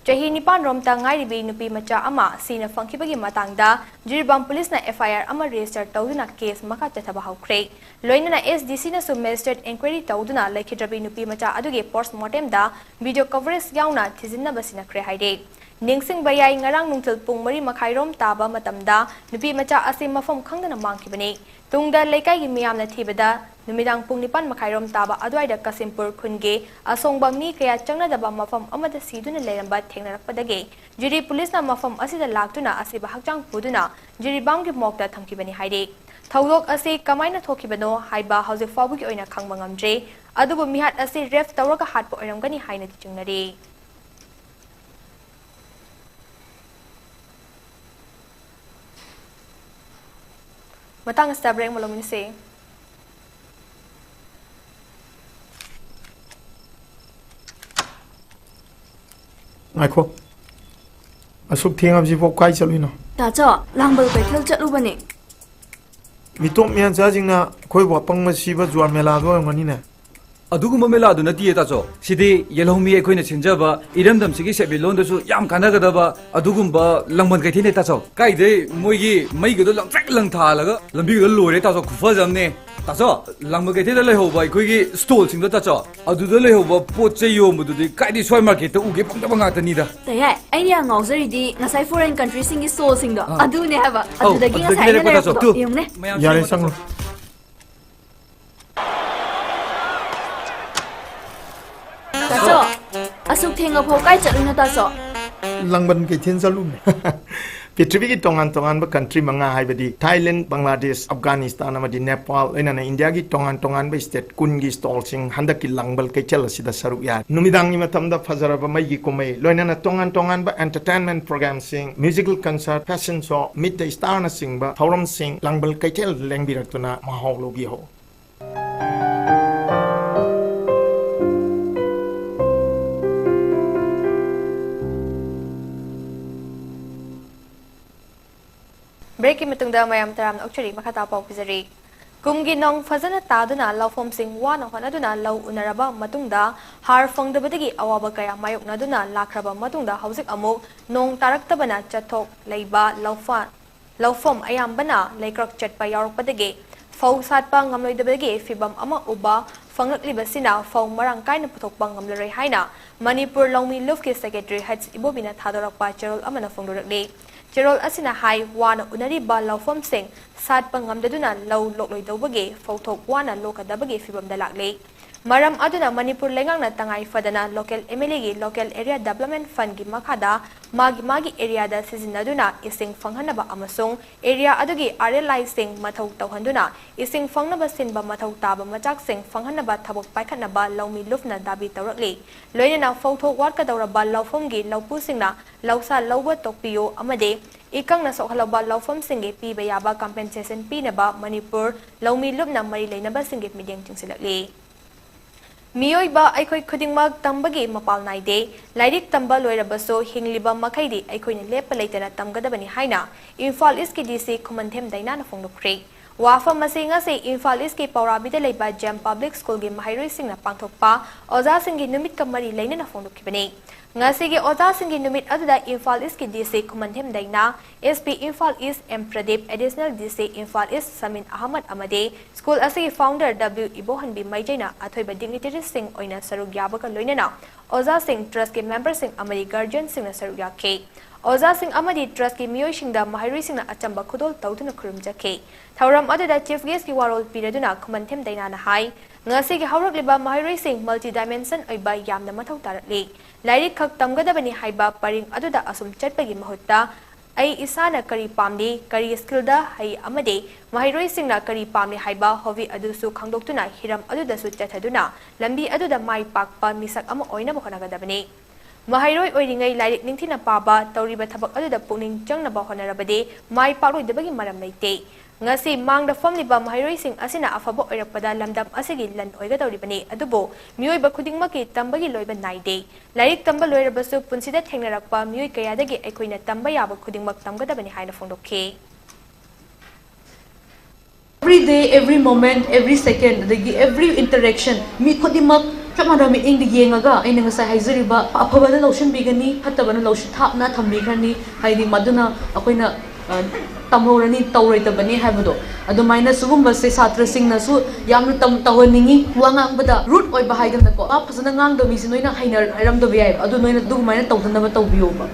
ꯆꯍꯤ ꯅꯤꯄꯥꯟ ꯔꯣꯝꯇ ꯉꯥꯏꯔꯤꯕꯤ ꯅꯨꯄꯤ ꯃꯆꯥ ꯑꯃ ꯁꯤꯅ ꯐꯪꯈꯤꯕꯒꯤ ꯃꯇꯥꯡꯗ ꯖꯤꯔꯤꯕꯥꯝ ꯄꯨꯂꯤꯁꯅ F I R ꯑꯃ register ꯇꯧꯗꯨꯅ case ꯃꯈꯥ ꯆꯠꯊꯕ ꯍꯧꯈ꯭ꯔꯦ꯫ ꯂꯣꯏꯅꯅ S D C ꯅꯁꯨ magistrate inquiry ꯇꯧꯗꯨꯅ ꯂꯩꯈꯤꯗ꯭ꯔꯕꯤ ꯅꯨꯄꯤ ꯃꯆꯥ ꯑꯗꯨꯒꯤ post mortemꯗ video coverage ꯌꯥꯎꯅ ꯊꯤꯖꯤꯟꯅꯕ ꯁꯤꯟꯅꯈ꯭ꯔꯦ ꯍꯥꯏꯔꯦ꯫ ꯅꯤꯡꯁꯤꯡꯕ ꯌꯥꯏ, ꯉꯔꯥꯡ ꯅꯨꯡꯊꯤꯜ ꯄꯨꯡ ꯃꯔꯤ ꯃꯈꯥꯏꯔꯣꯝ ꯇꯥꯕ ꯃꯇꯝꯗ ꯅꯨꯄꯤ ꯃꯆꯥ ꯑꯁꯤ ꯃꯐꯝ ꯈꯪꯗꯅ ꯃꯥꯡꯈꯤꯕꯅꯤ꯫ ꯇꯨꯡꯗ ꯂꯩꯀꯥꯏꯒꯤ ꯃꯤꯌꯥꯝꯅ ꯊꯤꯕꯗ ꯅꯨꯃꯤꯗꯥꯡ ꯄꯨꯡ ꯅꯤꯄꯥꯟ ꯃꯈꯥꯏꯔꯣꯝ ꯇꯥꯕ ꯑꯗꯨꯋꯥꯏꯗ ꯀꯥꯁꯤꯝꯄꯨꯔ ꯈꯨꯟꯒꯤ ꯑꯁꯣꯡꯕ ꯃꯤ ꯀꯌꯥ ꯆꯪꯅꯗꯕ ꯃꯐꯝ ꯑꯃꯗ ꯁꯤꯗꯨꯅ ꯂꯩꯔꯝꯕ ꯊꯦꯡꯅꯔꯛꯄꯗꯒꯤ ꯖꯤꯔꯤ ꯄꯨꯂꯤꯁꯅ ꯃꯐꯝ ꯑꯁꯤꯗ ꯂꯥꯛꯇꯨꯅ ꯑꯁꯤꯕ ꯍꯛꯆꯥꯡ ꯄꯨꯗꯨꯅ ꯖꯤꯔꯤꯕꯥꯝꯒꯤ morgueꯇ ꯊꯝꯈꯤꯕꯅꯤ ꯍꯥꯏꯔꯤ꯫ ꯊꯧꯗꯣꯛ ꯑꯁꯤ ꯀꯃꯥꯏꯅ ꯊꯣꯛꯈꯤꯕꯅꯣ ꯍꯥꯏꯕ ꯍꯧꯖꯤꯛ ꯐꯥꯎꯕꯒꯤ ꯑꯣꯏꯅ ꯈꯪꯕ ꯉꯝꯗ꯭ꯔꯤ꯫ ꯑꯗꯨꯕꯨ ꯃꯤꯍꯥꯠ ꯑꯁꯤ rape ꯇꯧꯔꯒ ꯍꯥꯠꯄ ꯑꯣꯏꯔꯝꯒꯅꯤ ꯍꯥꯏꯅꯗꯤ ꯆꯤꯡꯅꯔꯤ꯫ ꯃꯇꯥꯡ ꯑꯁꯤꯗ break ꯑꯃ ꯂꯧꯃꯤꯟꯅꯁꯤ꯫ ꯉꯥꯏꯈꯣ꯫ ꯑꯁꯨꯛ ꯊꯦꯡꯉꯕꯁꯤꯐꯥꯎ ꯀꯥꯏ ꯆꯠꯂꯨꯏꯅꯣ? ꯇꯥꯆꯧ, ꯂꯥꯡꯕꯜ ꯀꯩꯊꯦꯜ ꯆꯠꯂꯨꯕꯅꯦ꯫ ꯃꯤꯇꯣꯞ ꯃꯤꯌꯥꯟꯆꯥꯁꯤꯡꯅ ꯑꯩꯈꯣꯏꯕꯨ ꯑꯄꯪꯕ ꯁꯤꯕ ꯖꯨꯋꯥꯔ ꯃꯦꯂꯥꯗꯣ ꯑꯣꯏꯔꯝꯒꯅꯤꯅꯦ꯫ ꯑꯗꯨꯒꯨꯝꯕ ꯃꯦꯂꯥꯗꯨ ꯅꯠꯇꯤꯌꯦ, ꯇꯥꯆꯧ꯫ ꯁꯤꯗꯤ ꯌꯦꯜꯍꯧꯃꯤ ꯑꯩꯈꯣꯏꯅ ꯁꯤꯟꯖꯕ ꯏꯔꯝꯗꯝꯁꯤꯒꯤ ꯁꯦꯟꯃꯤꯠꯂꯣꯟꯗꯁꯨ ꯌꯥꯝ ꯀꯥꯟꯅꯒꯗꯕ ꯑꯗꯨꯒꯨꯝꯕ ꯂꯥꯡꯕꯟ ꯀꯩꯊꯦꯜꯅꯦ, ꯇꯥꯆꯧ꯫ ꯀꯥꯏꯗꯩ ꯃꯣꯏꯒꯤ ꯃꯩꯒꯗꯣ ꯂꯪꯇ꯭ꯔꯤꯛ ꯂꯪꯊꯥꯜꯂꯒ ꯂꯝꯕꯤꯒꯗꯣ ꯂꯣꯏꯔꯦ, ꯇꯥꯆꯧ, ꯈꯨꯐꯖ ꯑꯃꯅꯦ꯫ ꯇꯥꯆꯧ, ꯂꯥꯡꯕꯟ ꯀꯩꯊꯦꯜꯗ ꯂꯩꯍꯧꯕ ꯑꯩꯈꯣꯏꯒꯤ stallꯁꯤꯡꯗꯣ, ꯇꯥꯆꯧ, ꯑꯗꯨꯗ ꯂꯩꯍꯧꯕ ꯄꯣꯠ ꯆꯩ ꯌꯣꯟꯕꯗꯨꯗꯤ ꯀꯥꯏꯗꯩ ꯁ꯭ꯋꯥꯏ marketꯇ ꯎꯒꯦ ꯐꯪꯗꯕ ꯉꯥꯛꯇꯅꯤꯗ꯫ ꯇꯌꯥꯏ, ꯑꯩꯅ ꯌꯥꯝ ꯉꯥꯎꯖꯔꯤꯗꯤ ꯉꯁꯥꯏ foreign countryꯁꯤꯡꯒꯤ stallꯁꯤꯡꯗꯣ ꯑꯥ꯫ ꯑꯗꯨꯅꯦ ꯍꯥꯏꯕ꯫ ꯑꯧ, ꯑꯗꯨꯗꯒꯤ ꯑꯗꯨꯗꯒꯤ ꯉꯁꯥꯏ ꯑꯩꯅ ꯂꯩꯔꯛꯄ, ꯇꯥꯆꯧ꯫ ꯂꯩꯔꯛꯄꯗꯣ ꯇꯨ꯫ ꯌꯦꯡꯉꯨꯅꯦ꯫ ꯃꯌꯥꯝ ꯌꯥꯔꯦ, ꯆꯪꯉꯣ, ꯆꯪꯉꯣ꯫ ꯇꯥꯆꯧ꯫ ꯇꯥꯆꯧ, ꯑꯁꯨꯛ ꯊꯦꯡꯉꯐꯥꯎ ꯀꯥꯏ ꯆꯠꯂꯨꯏꯅꯣ, ꯇꯥꯆꯧ? ꯂꯥꯡꯕꯟ ꯀꯩꯊꯦꯜ ꯆꯠꯂꯨꯕꯅꯦ꯫ ꯄ꯭ꯔꯤꯊꯤꯕꯤꯒꯤ ꯇꯣꯉꯥꯟ ꯇꯣꯉꯥꯟꯕ country ꯃꯉꯥ, ꯍꯥꯏꯕꯗꯤ ꯊꯥꯏꯂꯦꯟ, ꯕꯪꯒ꯭ꯂꯥꯗꯦꯁ, ꯑꯐꯒꯥꯅꯤꯁꯇꯥꯟ ꯑꯃꯗꯤ ꯅꯦꯄꯥꯜ, ꯂꯣꯏꯅꯅ ꯏꯟꯗꯤꯌꯥꯒꯤ ꯇꯣꯉꯥꯟ ꯇꯣꯉꯥꯟꯕ state ꯀꯨꯟꯒꯤ stallꯁꯤꯡ ꯍꯟꯗꯛꯀꯤ ꯂꯥꯡꯕꯟ ꯀꯩꯊꯦꯜ ꯑꯁꯤꯗ ꯁꯔꯨꯛ ꯌꯥꯔꯤ꯫ ꯅꯨꯃꯤꯗꯥꯡꯒꯤ ꯃꯇꯝꯗ ꯐꯖꯔꯕ ꯃꯩꯒꯤ ꯀꯨꯝꯍꯩ, ꯂꯣꯏꯅꯅ ꯇꯣꯉꯥꯟ ꯇꯣꯉꯥꯟꯕ entertainment programꯁꯤꯡ, musical concert, fashion show, meet the starꯅꯆꯤꯡꯕ ꯊꯧꯔꯝꯁꯤꯡ ꯂꯥꯡꯕꯟ ꯀꯩꯊꯦꯜ ꯂꯦꯡꯕꯤꯔꯛꯇꯨꯅ ꯃꯍꯥꯎ ꯂꯧꯕꯤꯍꯧ꯫ Breakꯀꯤ ꯃꯇꯨꯡꯗ ꯃꯌꯥꯝ ꯇꯔꯥꯝꯅ ꯑꯣꯛꯆꯔꯤ꯫ ꯃꯈꯥ ꯇꯥꯕ ꯄꯥꯎ ꯄꯤꯖꯔꯤ꯫ ꯀꯨꯝꯒꯤ ꯅꯣꯡ ꯐꯖꯅ ꯇꯥꯗꯨꯅ ꯂꯧꯐꯝꯁꯤꯡ ꯋꯥꯅ ꯍꯣꯠꯅꯗꯨꯅ ꯂꯧ ꯎꯅꯔꯕ ꯃꯇꯨꯡꯗ, ꯍꯥꯔ ꯐꯪꯗꯕꯗꯒꯤ ꯑꯋꯥꯕ ꯀꯌꯥ ꯃꯥꯌꯣꯛꯅꯗꯨꯅ ꯂꯥꯛꯈ꯭ꯔꯕ ꯃꯇꯨꯡꯗ, ꯍꯧꯖꯤꯛ ꯑꯃꯨꯛ ꯅꯣꯡ ꯇꯥꯔꯛꯇꯕꯅ ꯆꯠꯊꯣꯛ ꯂꯩꯕ ꯂꯧꯐ-, ꯂꯧꯐꯝ ꯑꯌꯥꯝꯕꯅ ꯂꯩꯀ꯭ꯔꯛ ꯆꯠꯄ ꯌꯥꯎꯔꯛꯄꯗꯒꯤ ꯐꯧ ꯁꯥꯠꯄ ꯉꯝꯂꯣꯏꯗꯕꯒꯤ ꯐꯤꯚꯝ ꯑꯃ ꯎꯕ ꯐꯪꯂꯛꯂꯤꯕꯁꯤꯅ ꯐꯧ ꯃꯔꯥꯡ ꯀꯥꯏꯅ ꯄꯨꯊꯣꯛꯄ ꯉꯝꯂꯔꯣꯏ ꯍꯥꯏꯅ ꯃꯅꯤꯄꯨꯔ ꯂꯧꯃꯤ ꯂꯨꯞꯀꯤ ꯁꯦꯀ꯭ꯔꯦꯇꯔꯤ ꯍꯩꯆ ꯏꯕꯣꯕꯤꯅ ꯊꯥꯗꯣꯔꯛꯄ ꯆꯦꯔꯣꯜ ꯑꯃꯅ ꯐꯣꯡꯗꯣꯔꯛꯂꯤ꯫ ꯆꯦꯔꯣꯜ ꯑꯁꯤꯅ ꯍꯥꯏ, ꯋꯥꯅ ꯎꯅꯔꯤꯕ ꯂꯧꯐꯝꯁꯤꯡ ꯁꯥꯠꯄ ꯉꯝꯗꯗꯨꯅ ꯂꯧ ꯂꯣꯛꯂꯣꯏꯗꯧꯕꯒꯤ ꯐꯧꯊꯣꯛ ꯋꯥꯅ ꯂꯣꯛꯀꯗꯕꯒꯤ ꯐꯤꯚꯝꯗ ꯂꯥꯛꯂꯤ꯫ ꯃꯔꯝ ꯑꯗꯨꯅ ꯃꯅꯤꯄꯨꯔ ꯂꯩꯉꯥꯛꯅ ꯇꯉꯥꯏ ꯐꯗꯅ local M L A ꯒꯤ Local Area Development Fund ꯒꯤ ꯃꯈꯥꯗ ꯃꯥꯒꯤ ꯃꯥꯒꯤ area ꯗ ꯁꯤꯖꯤꯟꯅꯗꯨꯅ ꯏꯁꯤꯡ ꯐꯪꯍꯟꯅꯕ ꯑꯃꯁꯨꯡ area ꯑꯗꯨꯒꯤ R L I ꯁꯤꯡ ꯃꯊꯧ ꯇꯧꯍꯟꯗꯨꯅ ꯏꯁꯤꯡ ꯐꯪꯅꯕ ꯁꯤꯟꯕ ꯃꯊꯧ ꯇꯥꯕ ꯃꯆꯥꯛꯁꯤꯡ ꯐꯪꯍꯟꯅꯕ ꯊꯕꯛ ꯄꯥꯏꯈꯠꯅꯕ ꯂꯧꯃꯤ ꯂꯨꯞꯅ ꯗꯥꯕꯤ ꯇꯧꯔꯛꯂꯤ꯫ ꯂꯣꯏꯅꯅ ꯐꯧꯊꯣꯛ ꯋꯥꯠꯀꯗꯧꯔꯕ ꯂꯧꯐꯝꯒꯤ ꯂꯧꯄꯨꯁꯤꯡꯅ ꯂꯧꯁꯥ ꯂꯧꯕ ꯇꯣꯛꯄꯤꯌꯨ ꯑꯃꯗꯤ ꯏꯀꯪꯅ ꯁꯣꯛꯍꯜꯂꯕ ꯂꯧꯐꯝꯁꯤꯡꯒꯤ ꯄꯤꯕ ꯌꯥꯕ compensation ꯄꯤꯅꯕ ꯃꯅꯤꯄꯨꯔ ꯂꯧꯃꯤ ꯂꯨꯞꯅ ꯃꯔꯤ ꯂꯩꯅꯕꯁꯤꯡꯒꯤ ꯃꯤꯠꯌꯦꯡ ꯆꯤꯡꯁꯤꯜꯂꯛꯂꯤ꯫ ꯃꯤꯑꯣꯏꯕ ꯑꯩꯈꯣꯏ ꯈꯨꯗꯤꯡꯃꯛ ꯇꯝꯕꯒꯤ ꯃꯄꯥꯜ ꯅꯥꯏꯗꯦ꯫ ꯂꯥꯏꯔꯤꯛ ꯇꯝꯕ ꯂꯣꯏꯔꯕꯁꯨ ꯍꯤꯡꯂꯤꯕ ꯃꯈꯩꯗꯤ ꯑꯩꯈꯣꯏꯅ ꯂꯦꯞꯄ ꯂꯩꯇꯅ ꯇꯝꯒꯗꯕꯅꯤ ꯍꯥꯏꯅ ꯏꯝꯐꯥꯜ ꯏꯁꯀꯤ D C ꯈꯨꯃꯟꯊꯦꯝ ꯗꯥꯏꯅꯥꯅ ꯐꯣꯡꯗꯣꯛꯈ꯭ꯔꯦ꯫ ꯋꯥꯐꯝ ꯑꯁꯤ ꯉꯁꯤ ꯏꯝꯐꯥꯜ ꯏꯁꯀꯤ ꯄꯧꯔꯥꯕꯤꯗ ꯂꯩꯕ ꯖꯦꯝ ꯄꯕ꯭ꯂꯤꯛ ꯁ꯭ꯀꯨꯜꯒꯤ ꯃꯍꯩꯔꯣꯏꯁꯤꯡꯅ ꯄꯥꯡꯊꯣꯛꯄ ꯑꯣꯖꯥꯁꯤꯡꯒꯤ ꯅꯨꯃꯤꯠꯀ ꯃꯔꯤ ꯂꯩꯅꯅ ꯐꯣꯡꯗꯣꯛꯈꯤꯕꯅꯤ꯫ ꯉꯁꯤꯒꯤ ꯑꯣꯖꯥꯁꯤꯡꯒꯤ ꯅꯨꯃꯤꯠ ꯑꯗꯨꯗ ꯏꯝꯐꯥꯜ ꯏꯁꯀꯤ D C ꯈꯨꯃꯟꯊꯦꯝ ꯗꯥꯏꯅꯥ, S P Imphal east M Pradeep, Additional D C Imphal east Samin Ahmad ꯑꯃꯗꯤ ꯁ꯭ꯀꯨꯜ ꯑꯁꯤꯒꯤ founder W ꯏꯕꯣꯍꯟꯕꯤ ꯃꯩꯖꯩꯅ ꯑꯊꯣꯏꯕ dignitaries ꯁꯤꯡ ꯑꯣꯏꯅ ꯁꯔꯨꯛ ꯌꯥꯕꯒ ꯂꯣꯏꯅꯅ ꯑꯣꯖꯥꯁꯤꯡ, trust ꯀꯤ member ꯁꯤꯡ ꯑꯃꯗꯤ guardian ꯁꯤꯡꯅ ꯁꯔꯨꯛ ꯌꯥꯈꯤ꯫ ꯑꯣꯖꯥꯁꯤꯡ ꯑꯃꯗꯤ trust ꯀꯤ ꯃꯤꯑꯣꯏꯁꯤꯡꯗ ꯃꯍꯩꯔꯣꯏꯁꯤꯡꯅ ꯑꯆꯝꯕ ꯈꯨꯗꯣꯜ ꯇꯧꯗꯨꯅ ꯈꯨꯔꯨꯝꯖꯈꯤ꯫ ꯊꯧꯔꯝ ꯑꯗꯨꯗ chief guest ꯀꯤ ꯋꯥꯔꯣꯜ ꯄꯤꯔꯗꯨꯅ ꯈꯨꯃꯟꯊꯦꯝ ꯗꯥꯏꯅꯥꯅ ꯍꯥꯏ, ꯉꯁꯤꯒꯤ ꯍꯧꯔꯛꯂꯤꯕ ꯃꯍꯩꯔꯣꯏꯁꯤꯡ multi dimension ꯑꯣꯏꯕ ꯌꯥꯝꯅ ꯃꯊꯧ ꯇꯥꯔꯛꯂꯤ꯫ ꯂꯥꯏꯔꯤꯛ ꯈꯛ ꯇꯝꯒꯗꯕꯅꯤ ꯍꯥꯏꯕ ꯄꯔꯤꯡ ꯑꯗꯨꯗ ꯑꯁꯨꯝ ꯆꯠꯄꯒꯤ ꯃꯍꯨꯠꯇ, ꯑꯩ ꯏꯁꯥꯅ ꯀꯔꯤ ꯄꯥꯝꯂꯤ, ꯀꯔꯤ skill ꯗ ꯍꯩ ꯑꯃꯗꯤ ꯃꯍꯩꯔꯣꯏꯁꯤꯡꯅ ꯀꯔꯤ ꯄꯥꯝꯂꯤ ꯍꯥꯏꯕ hobby ꯑꯗꯨꯁꯨ ꯈꯪꯗꯣꯛꯇꯨꯅ ꯍꯤꯔꯝ ꯑꯗꯨꯗꯁꯨ ꯆꯠꯊꯗꯨꯅ ꯂꯝꯕꯤ ꯑꯗꯨꯗ ꯃꯥꯏ ꯄꯥꯛꯄ ꯃꯤꯁꯛ ꯑꯃ ꯑꯣꯏꯅꯕ ꯍꯣꯠꯅꯒꯗꯕꯅꯤ꯫ ꯃꯍꯩꯔꯣꯏ ꯑꯣꯏꯔꯤꯉꯩ ꯂꯥꯏꯔꯤꯛ ꯅꯤꯡꯊꯤꯅ ꯄꯥꯕ, ꯇꯧꯔꯤꯕ ꯊꯕꯛ ꯑꯗꯨꯗ ꯄꯨꯛꯅꯤꯡ ꯆꯪꯅꯕ ꯍꯣꯠꯅꯔꯕꯗꯤ ꯃꯥꯏ ꯄꯥꯛꯂꯣꯏꯗꯕꯒꯤ ꯃꯔꯝ ꯂꯩꯇꯦ꯫ ꯉꯁꯤ ꯃꯥꯡꯗ ꯐꯝꯂꯤꯕ ꯃꯍꯩꯔꯣꯏꯁꯤꯡ ꯑꯁꯤꯅ ꯑꯐꯕ ꯑꯣꯏꯔꯛꯄꯗ ꯂꯝꯗꯝ ꯑꯁꯤꯒꯤ ꯂꯟ ꯑꯣꯏꯒꯗꯧꯔꯤꯕꯅꯤ꯫ ꯑꯗꯨꯕꯨ ꯃꯤꯑꯣꯏꯕ ꯈꯨꯗꯤꯡꯃꯛꯀꯤ ꯇꯝꯕꯒꯤ ꯂꯣꯏꯕ ꯅꯥꯏꯗꯦ꯫ ꯂꯥꯏꯔꯤꯛ ꯇꯝꯕ ꯂꯣꯏꯔꯕꯁꯨ ꯄꯨꯟꯁꯤꯗ ꯊꯦꯡꯅꯔꯛꯄ ꯃꯤꯑꯣꯏ ꯀꯌꯥꯗꯒꯤ ꯑꯩꯈꯣꯏꯅ ꯇꯝꯕ ꯌꯥꯕ ꯈꯨꯗꯤꯡꯃꯛ ꯇꯝꯒꯗꯕꯅꯤ ꯍꯥꯏꯅ ꯐꯣꯡꯗꯣꯛꯈꯤ꯫ Every day, every moment, every second, ꯑꯗꯒꯤ every interaction, ꯃꯤ ꯈꯨꯗꯤꯡꯃꯛ ꯆꯞ ꯃꯥꯟꯅꯕ ꯃꯤꯠꯌꯦꯡꯗ ꯌꯦꯡꯉꯒ ꯑꯩꯅ ꯉꯁꯥꯏ ꯍꯥꯏꯖꯔꯤꯕ ꯑꯐꯕꯅ ꯂꯧꯁꯤꯟꯕꯤꯒꯅꯤ, ꯐꯠꯇꯕꯅ ꯂꯧꯁꯤ ꯊꯥꯞꯅ ꯊꯝꯕꯤꯈ꯭ꯔꯅꯤ꯫ ꯍꯥꯏꯗꯤ ꯃꯗꯨꯅ ꯑꯩꯈꯣꯏꯅ ꯑ, ꯇꯝꯍꯧꯔꯅꯤ, ꯇꯧꯔꯣꯏꯗꯕꯅꯤ ꯍꯥꯏꯕꯗꯣ꯫ ꯑꯗꯨꯃꯥꯏꯅ ꯁꯤꯒꯨꯝꯕꯁꯦ ꯁꯥꯇ꯭ꯔꯁꯤꯡꯅꯁꯨ ꯌꯥꯝꯅ ꯇꯝ ꯇꯧꯍꯟꯅꯤꯡꯉꯤ꯫ ꯋꯥ ꯉꯥꯡꯕꯗ rude ꯑꯣꯏꯕ ꯍꯥꯏꯗꯅꯀꯣ, ꯋꯥ ꯐꯖꯅ ꯉꯥꯡꯗꯕ ꯃꯤꯁꯦ ꯅꯣꯏꯅ ꯍꯩꯅꯔꯝꯗꯕ ꯌꯥꯏꯑꯕ꯫ ꯑꯗꯨ ꯅꯣꯏꯅ ꯑꯗꯨꯃꯥꯏꯅ ꯇꯧꯗꯅꯕ ꯇꯧꯕꯤꯌꯣꯕ꯫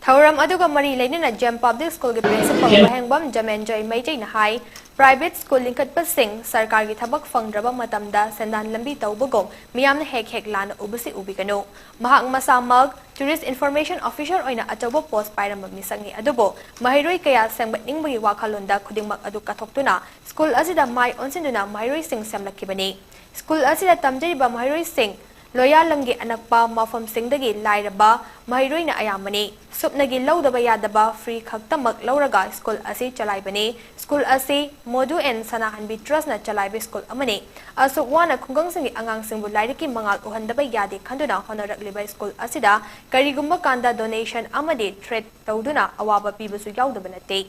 ꯊꯧꯔꯝ ꯑꯗꯨꯒ ꯃꯔꯤ ꯂꯩꯅꯅ ꯖꯦꯝ ꯄꯕ꯭ꯂꯤꯛ ꯁ꯭ꯀꯨꯜꯒꯤ ꯄ꯭ꯔꯤꯟꯁꯤꯄꯜ ꯋꯥꯍꯦꯡꯕꯝ ꯖꯃꯦꯟꯖꯣꯏ ꯃꯩꯇꯩꯅ ꯍꯥꯏ, ꯄ꯭ꯔꯥꯏꯚꯦꯠ ꯁ꯭ꯀꯨꯜ ꯂꯤꯡꯈꯠꯄꯁꯤꯡ ꯁꯔꯀꯥꯔꯒꯤ ꯊꯕꯛ ꯐꯪꯗ꯭ꯔꯕ ꯃꯇꯝꯗ ꯁꯦꯟꯗꯥꯟ ꯂꯝꯕꯤ ꯇꯧꯕꯒꯨꯝ ꯃꯤꯌꯥꯝꯅ ꯍꯦꯛ ꯍꯦꯛ ꯂꯥꯟꯅ ꯎꯕꯁꯤ ꯎꯕꯤꯒꯅꯨ꯫ ꯃꯍꯥꯛ ꯃꯁꯥꯃꯛ Tourist Information Officer ꯑꯣꯏꯅ ꯑꯆꯧꯕ ꯄꯣꯁ ꯄꯥꯏꯔꯝꯕ ꯃꯤꯁꯛꯅꯤ, ꯑꯗꯨꯕꯨ ꯃꯍꯩꯔꯣꯏ ꯀꯌꯥ ꯁꯦꯝꯒꯠꯅꯤꯡꯕꯒꯤ ꯋꯥꯈꯜꯂꯣꯟꯗ ꯈꯨꯗꯤꯡꯃꯛ ꯑꯗꯨ ꯀꯠꯊꯣꯛꯇꯨꯅ ꯁ꯭ꯀꯨꯜ ꯑꯁꯤꯗ ꯃꯥꯏ ꯑꯣꯟꯁꯤꯟꯗꯨꯅ ꯃꯍꯩꯔꯣꯏꯁꯤꯡ ꯁꯦꯝꯂꯛꯈꯤꯕꯅꯤ꯫ ꯁ꯭ꯀꯨꯜ ꯑꯁꯤꯗ ꯇꯝꯖꯔꯤꯕ ꯃꯍꯩꯔꯣꯏꯁꯤꯡ ꯂꯣꯌꯥꯂꯝꯒꯤ ꯑꯅꯛꯄ ꯃꯐꯝꯁꯤꯡꯗꯒꯤ ꯂꯥꯏꯔꯕ ꯃꯍꯩꯔꯣꯏꯅ ꯑꯌꯥꯝꯕꯅꯤ꯫ ꯁꯨꯞꯅꯒꯤ ꯂꯧꯗꯕ ꯌꯥꯗꯕ ꯐꯤ ꯈꯛꯇꯃꯛ ꯂꯧꯔꯒ ꯁ꯭ꯀꯨꯜ ꯑꯁꯤ ꯆꯂꯥꯏꯕꯅꯤ꯫ ꯁ꯭ꯀꯨꯜ ꯑꯁꯤ ꯃꯣꯗꯨ ꯑꯦꯟ ꯁꯅꯥꯍꯟꯕꯤ ꯇ꯭ꯔꯁꯅ ꯆꯂꯥꯏꯕ ꯁ꯭ꯀꯨꯜ ꯑꯃꯅꯤ꯫ ꯑꯁꯨꯛ ꯋꯥꯅ ꯈꯨꯡꯒꯪꯁꯤꯡꯒꯤ ꯑꯉꯥꯡꯁꯤꯡꯕꯨ ꯂꯥꯏꯔꯤꯛꯀꯤ ꯃꯉꯥꯜ ꯎꯍꯟꯗꯕ ꯌꯥꯗꯦ ꯈꯟꯗꯨꯅ ꯍꯣꯠꯅꯔꯛꯂꯤꯕ ꯁ꯭ꯀꯨꯜ ꯑꯁꯤꯗ ꯀꯔꯤꯒꯨꯝꯕ ꯀꯥꯟꯗ ꯗꯣꯅꯦꯁꯟ ꯑꯃꯗꯤ ꯊ꯭ꯔꯦꯠ ꯇꯧꯗꯨꯅ ꯑꯋꯥꯕ ꯄꯤꯕꯁꯨ ꯌꯥꯎꯗꯕ ꯅꯠꯇꯦ꯫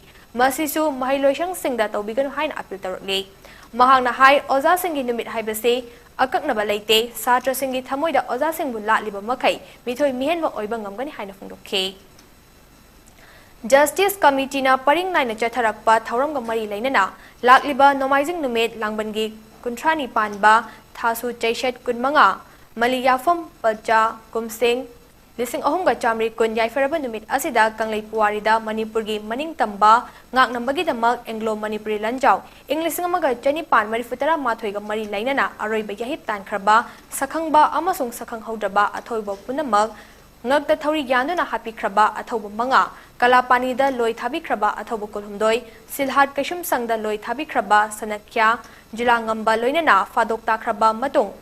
ꯃꯁꯤꯁꯨ ꯃꯍꯩꯂꯣꯏꯁꯪꯁꯤꯡꯗ ꯇꯧꯕꯤꯒꯅꯨ ꯍꯥꯏꯅ ꯑꯄꯤꯜ ꯇꯧꯔꯛꯂꯤ꯫ ꯃꯍꯥꯛꯅ ꯍꯥꯏ, ꯑꯣꯖꯥꯁꯤꯡꯒꯤ ꯅꯨꯃꯤꯠ ꯍꯥꯏꯕꯁꯤ ꯑꯀꯛꯅꯕ ꯂꯩꯇꯦ꯫ ꯁꯥꯇ꯭ꯔꯁꯤꯡꯒꯤ ꯊꯃꯣꯏꯗ ꯑꯣꯖꯥꯁꯤꯡꯕꯨ ꯂꯥꯠꯂꯤꯕ ꯃꯈꯩ ꯃꯤꯊꯣꯏ ꯃꯤꯍꯦꯟꯕ ꯑꯣꯏꯕ ꯉꯝꯒꯅꯤ ꯍꯥꯏꯅ ꯐꯣꯡꯗꯣꯛꯈꯤ꯫ ꯖꯁꯇꯤꯁ ꯀꯃꯤꯇꯤꯅ ꯄꯔꯤꯡ ꯅꯥꯏꯅ ꯆꯠꯊꯔꯛꯄ ꯊꯧꯔꯝꯒ ꯃꯔꯤ ꯂꯩꯅꯅ ꯂꯥꯛꯂꯤꯕ ꯅꯣꯡꯃꯥꯏꯖꯤꯡ ꯅꯨꯃꯤꯠ ꯂꯥꯡꯕꯟꯒꯤ ꯀꯨꯟꯊ꯭ꯔꯥꯅꯤ ꯄꯥꯟꯕ ꯊꯥꯁꯨ ꯆꯩꯁꯠ ꯀꯨꯟꯃꯉꯥ, ꯃꯂꯤꯌꯥꯐꯝ ꯄꯆꯥ ꯀꯨꯝꯁꯤꯡ ꯂꯤꯁꯤꯡ ꯑꯍꯨꯝꯒ ꯆꯥꯃꯔꯤ ꯀꯨꯟ ꯌꯥꯏꯐꯔꯕ ꯅꯨꯃꯤꯠ ꯑꯁꯤꯗ ꯀꯪꯂꯩ ꯄꯨꯋꯥꯔꯤꯗ ꯃꯅꯤꯄꯨꯔꯒꯤ ꯃꯅꯤꯡꯇꯝꯕ ꯉꯥꯛꯅꯕꯒꯤꯗꯃꯛ ꯑꯦꯡꯒ꯭ꯂꯣ ꯃꯅꯤꯄꯨꯔꯤ ꯂꯥꯟꯖꯥꯎ ꯏꯪ ꯂꯤꯁꯤꯡ ꯑꯃꯒ ꯆꯅꯤꯄꯥꯟ ꯃꯔꯤꯐꯨ ꯇꯔꯥ ꯃꯥꯊꯣꯏꯒ ꯃꯔꯤ ꯂꯩꯅꯅ ꯑꯔꯣꯏꯕ ꯌꯥꯍꯤꯞ ꯇꯥꯟꯈ꯭ꯔꯕ ꯁꯛꯈꯪꯕ ꯑꯃꯁꯨꯡ ꯁꯛꯈꯪꯍꯧꯗ꯭ꯔꯕ ꯑꯊꯧꯕ ꯄꯨꯝꯅꯃꯛ ꯉꯛꯇ ꯊꯧꯔꯤ ꯌꯥꯟꯗꯨꯅ ꯍꯥꯠꯄꯤꯈ꯭ꯔꯕ ꯑꯊꯧꯕ ꯃꯉꯥ, ꯀꯂꯥꯄꯥꯅꯤꯗ ꯂꯣꯏ ꯊꯥꯕꯤꯈ꯭ꯔꯕ ꯑꯊꯧꯕ ꯀꯨꯟꯍꯨꯝꯗꯣꯏ, ꯁꯤꯜꯍꯥꯠ ꯀꯩꯁꯨꯝꯁꯪꯗ ꯂꯣꯏ ꯊꯥꯕꯤꯈ꯭ꯔꯕ ꯁꯅꯈ꯭ꯌꯥ ꯖꯤꯂꯥꯉꯝꯕ ꯂꯣꯏꯅꯅ ꯐꯥꯗꯣꯛ ꯇꯥꯈ꯭ꯔꯕ ꯃꯇꯨꯡ,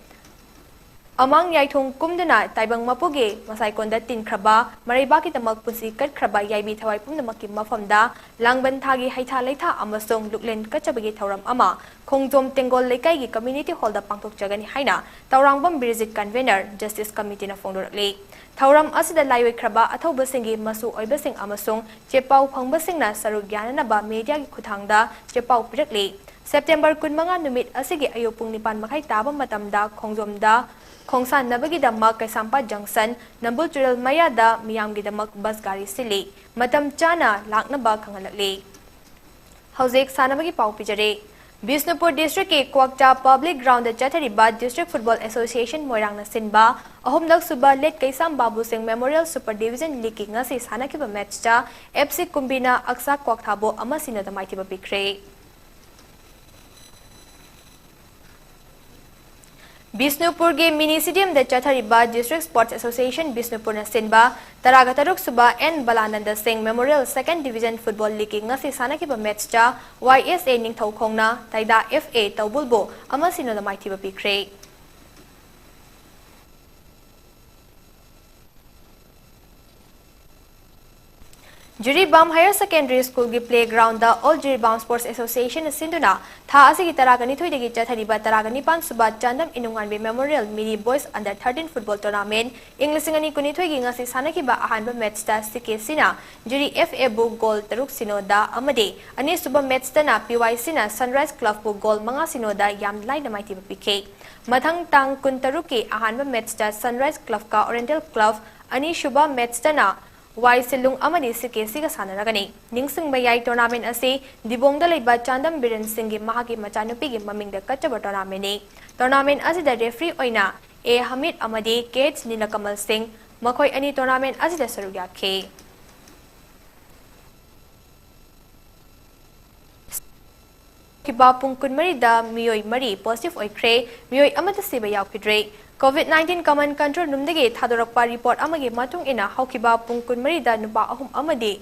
ꯑꯃꯥꯡ ꯌꯥꯏꯊꯣꯡ ꯀꯨꯝꯗꯨꯅ ꯇꯥꯏꯕꯪ ꯃꯄꯨꯒꯤ ꯃꯁꯥꯏꯀꯣꯟꯗ ꯇꯤꯟꯈ꯭ꯔꯕ, ꯃꯔꯩꯕꯥꯛꯀꯤꯗꯃꯛ ꯄꯨꯟꯁꯤ ꯀꯠꯈ꯭ꯔꯕ ꯌꯥꯏꯕꯤ ꯊꯋꯥꯏ ꯄꯨꯝꯅꯃꯛꯀꯤ ꯃꯐꯝꯗ ꯂꯥꯡꯕꯟ ꯊꯥꯒꯤ ꯍꯩꯊꯥ ꯂꯩꯊꯥ ꯑꯃꯁꯨꯡ ꯂꯨꯛꯂꯦꯟ ꯀꯠꯆꯕꯒꯤ ꯊꯧꯔꯝ ꯑꯃ ꯈꯣꯡꯖꯣꯝ ꯇꯦꯡꯒꯣꯜ ꯂꯩꯀꯥꯏꯒꯤ community hall ꯗ ꯄꯥꯡꯊꯣꯛꯆꯒꯅꯤ ꯍꯥꯏꯅ ꯇꯧꯔꯥꯡꯕꯝ ꯕꯤꯔꯖꯤꯠ, convener, Justice Committee ꯅ ꯐꯣꯡꯗꯣꯔꯛꯂꯤ꯫ ꯊꯧꯔꯝ ꯑꯁꯤꯗ ꯂꯥꯏꯑꯣꯏꯈ꯭ꯔꯕ ꯑꯊꯧꯕꯁꯤꯡꯒꯤ ꯃꯁꯨ ꯑꯣꯏꯕꯁꯤꯡ ꯑꯃꯁꯨꯡ ꯆꯦꯄꯥꯎ ꯐꯪꯕꯁꯤꯡꯅ ꯁꯔꯨꯛ ꯌꯥꯅꯅꯕ media ꯒꯤ ꯈꯨꯠꯊꯥꯡꯗ ꯆꯦꯄꯥꯎ ꯄꯤꯔꯛꯂꯤ꯫ September ꯀꯨꯟꯃꯉꯥ ꯅꯨꯃꯤꯠ ꯑꯁꯤꯒꯤ ꯑꯌꯨꯛ ꯄꯨꯡ ꯅꯤꯄꯥꯟ ꯃꯈꯥꯏ ꯇꯥꯕ ꯃꯇꯝꯗ ꯈꯣꯡꯖꯣꯝꯗ ꯈꯣꯡꯁꯥꯟꯅꯕꯒꯤꯗꯃꯛ ꯀꯩꯁꯥꯝꯄꯥꯠ junction, ꯅꯝꯕꯨꯜ ꯇꯨꯔꯦꯜ ꯃꯌꯥꯗ ꯃꯤꯌꯥꯝꯒꯤꯗꯃꯛ bus ꯒꯥꯔꯤ ꯁꯤꯜꯂꯤ꯫ ꯃꯇꯝ ꯆꯥꯅ ꯂꯥꯛꯅꯕ ꯈꯪꯍꯜꯂꯛꯂꯤ꯫ ꯍꯧꯖꯤꯛ ꯁꯥꯟꯅꯕꯒꯤ ꯄꯥꯎ ꯄꯤꯖꯔꯤ꯫ ꯕꯤꯁꯅꯨꯄꯨꯔ district ꯀꯤ ꯀ꯭ꯋꯥꯛꯇꯥ public ground ꯗ ꯆꯠꯊꯔꯤꯕ District Football Association ꯃꯣꯏꯔꯥꯡꯅ ꯁꯤꯟꯕ ꯑꯍꯨꯝꯂꯛ ꯁꯨꯕ ꯂꯦꯠ ꯀꯩꯁꯥꯝ ꯕꯥꯕꯨ ꯁꯤꯡ Memorial Super Division League ꯀꯤ ꯉꯁꯤ ꯁꯥꯟꯅꯈꯤꯕ match ꯇ F C ꯀꯨꯝꯕꯤꯅ ꯑꯛꯁꯥ ꯀ꯭ꯋꯥꯛꯊꯥꯕꯨ ꯑꯃ ꯁꯤꯅꯣꯗ ꯃꯥꯏꯊꯤꯕ ꯄꯤꯈ꯭ꯔꯦ꯫ ꯕꯤꯁꯅꯨꯄꯨꯔꯒꯤ mini stadium ꯗ ꯆꯠꯊꯔꯤꯕ District Sports Association ꯕꯤꯁꯅꯨꯄꯨꯔꯅ ꯁꯤꯟꯕ ꯇꯔꯥꯒ ꯇꯔꯨꯛ ꯁꯨꯕ ꯑꯦꯟ ꯕꯂꯥꯅꯟꯗ ꯁꯤꯡ Memorial Second Division Football League ꯀꯤ ꯉꯁꯤ ꯁꯥꯟꯅꯈꯤꯕ match ꯇ Y S A ꯅꯤꯡꯊꯧꯈꯣꯡꯅ ꯇꯩꯗꯥ F A ꯇꯧꯕꯨꯜꯕꯨ ꯑꯃ ꯁꯤꯅꯣꯗ ꯃꯥꯏꯊꯤꯕ ꯄꯤꯈ꯭ꯔꯦ꯫ ꯖꯤꯔꯤꯕꯥꯝ Higher Secondary School ꯒꯤ playground ꯗ All ꯖꯤꯔꯤꯕꯥꯝ Sports Association ꯅ ꯁꯤꯟꯗꯨꯅ ꯊꯥ ꯑꯁꯤꯒꯤ ꯇꯔꯥꯒ ꯅꯤꯊꯣꯏꯗꯒꯤ ꯆꯠꯊꯔꯤꯕ ꯇꯔꯥꯒ ꯅꯤꯄꯥꯟ ꯁꯨꯕ Chandam ꯏꯅꯨꯡꯉꯥꯟꯕꯤ Memorial Mini Boys Under thirteen Football Tournament ꯏꯪ ꯂꯤꯁꯤꯡ ꯑꯅꯤ ꯀꯨꯟꯅꯤꯊꯣꯏꯒꯤ ꯉꯁꯤ ꯁꯥꯟꯅꯈꯤꯕ ꯑꯍꯥꯟꯕ match ꯇ C K C ꯅ ꯖꯤꯔꯤ F A ꯕꯨ goal ꯇꯔꯨꯛ ꯁꯤꯅꯣꯗ ꯑꯃꯗꯤ ꯑꯅꯤꯁꯨꯕ match ꯇꯅ P Y C ꯅ Sunrise Club ꯕꯨ goal ꯃꯉꯥ ꯁꯤꯅꯣꯗ ꯌꯥꯝ ꯂꯥꯏꯅ ꯃꯥꯏꯊꯤꯕ ꯄꯤꯈꯤ꯫ ꯃꯊꯪ ꯇꯥꯡ ꯀꯨꯟꯇꯔꯨꯛꯀꯤ ꯑꯍꯥꯟꯕ match ꯇ Sunrise Club ꯀ Oriental Club, ꯑꯅꯤꯁꯨꯕ match ꯇꯅ Y ꯁꯤꯂꯨꯡ ꯑꯃꯗꯤ C K C ꯒ ꯁꯥꯟꯅꯔꯒꯅꯤ꯫ ꯅꯤꯡꯁꯤꯡꯕ ꯌꯥꯏ, tournament ꯑꯁꯤ ꯗꯤꯕꯣꯡꯗ ꯂꯩꯕ ꯆꯥꯟꯗꯝ ꯕꯤꯔꯦꯟ ꯁꯤꯡꯒꯤ ꯃꯍꯥꯛꯀꯤ ꯃꯆꯥꯅꯨꯄꯤꯒꯤ ꯃꯃꯤꯡꯗ ꯀꯠꯆꯕ tournament ꯅꯤ꯫ Tournament ꯑꯁꯤꯗ referee ꯑꯣꯏꯅ A ꯍꯃꯤꯗ ꯑꯃꯗꯤ K H ꯅꯤꯂꯀꯃꯜ ꯁꯤꯡ, ꯃꯈꯣꯏ ꯑꯅꯤ tournament ꯑꯁꯤꯗ ꯁꯔꯨꯛ ꯌꯥꯈꯤ꯫ ꯍꯧꯈꯤꯕ ꯄꯨꯡ ꯀꯨꯟꯃꯔꯤꯗ ꯃꯤꯑꯣꯏ ꯃꯔꯤ positive ꯑꯣꯏꯈ꯭ꯔꯦ, ꯃꯤꯑꯣꯏ ꯑꯃꯠꯇ ꯁꯤꯕ ꯌꯥꯎꯈꯤꯗ꯭ꯔꯦ꯫ COVID nineteen command control room ꯗꯒꯤ ꯊꯥꯗꯣꯔꯛꯄ report ꯑꯃꯒꯤ ꯃꯇꯨꯡ ꯏꯟꯅ, ꯍꯧꯈꯤꯕ ꯄꯨꯡ ꯀꯨꯟꯃꯔꯤꯗ ꯅꯨꯄꯥ ꯑꯍꯨꯝ ꯑꯃꯗꯤ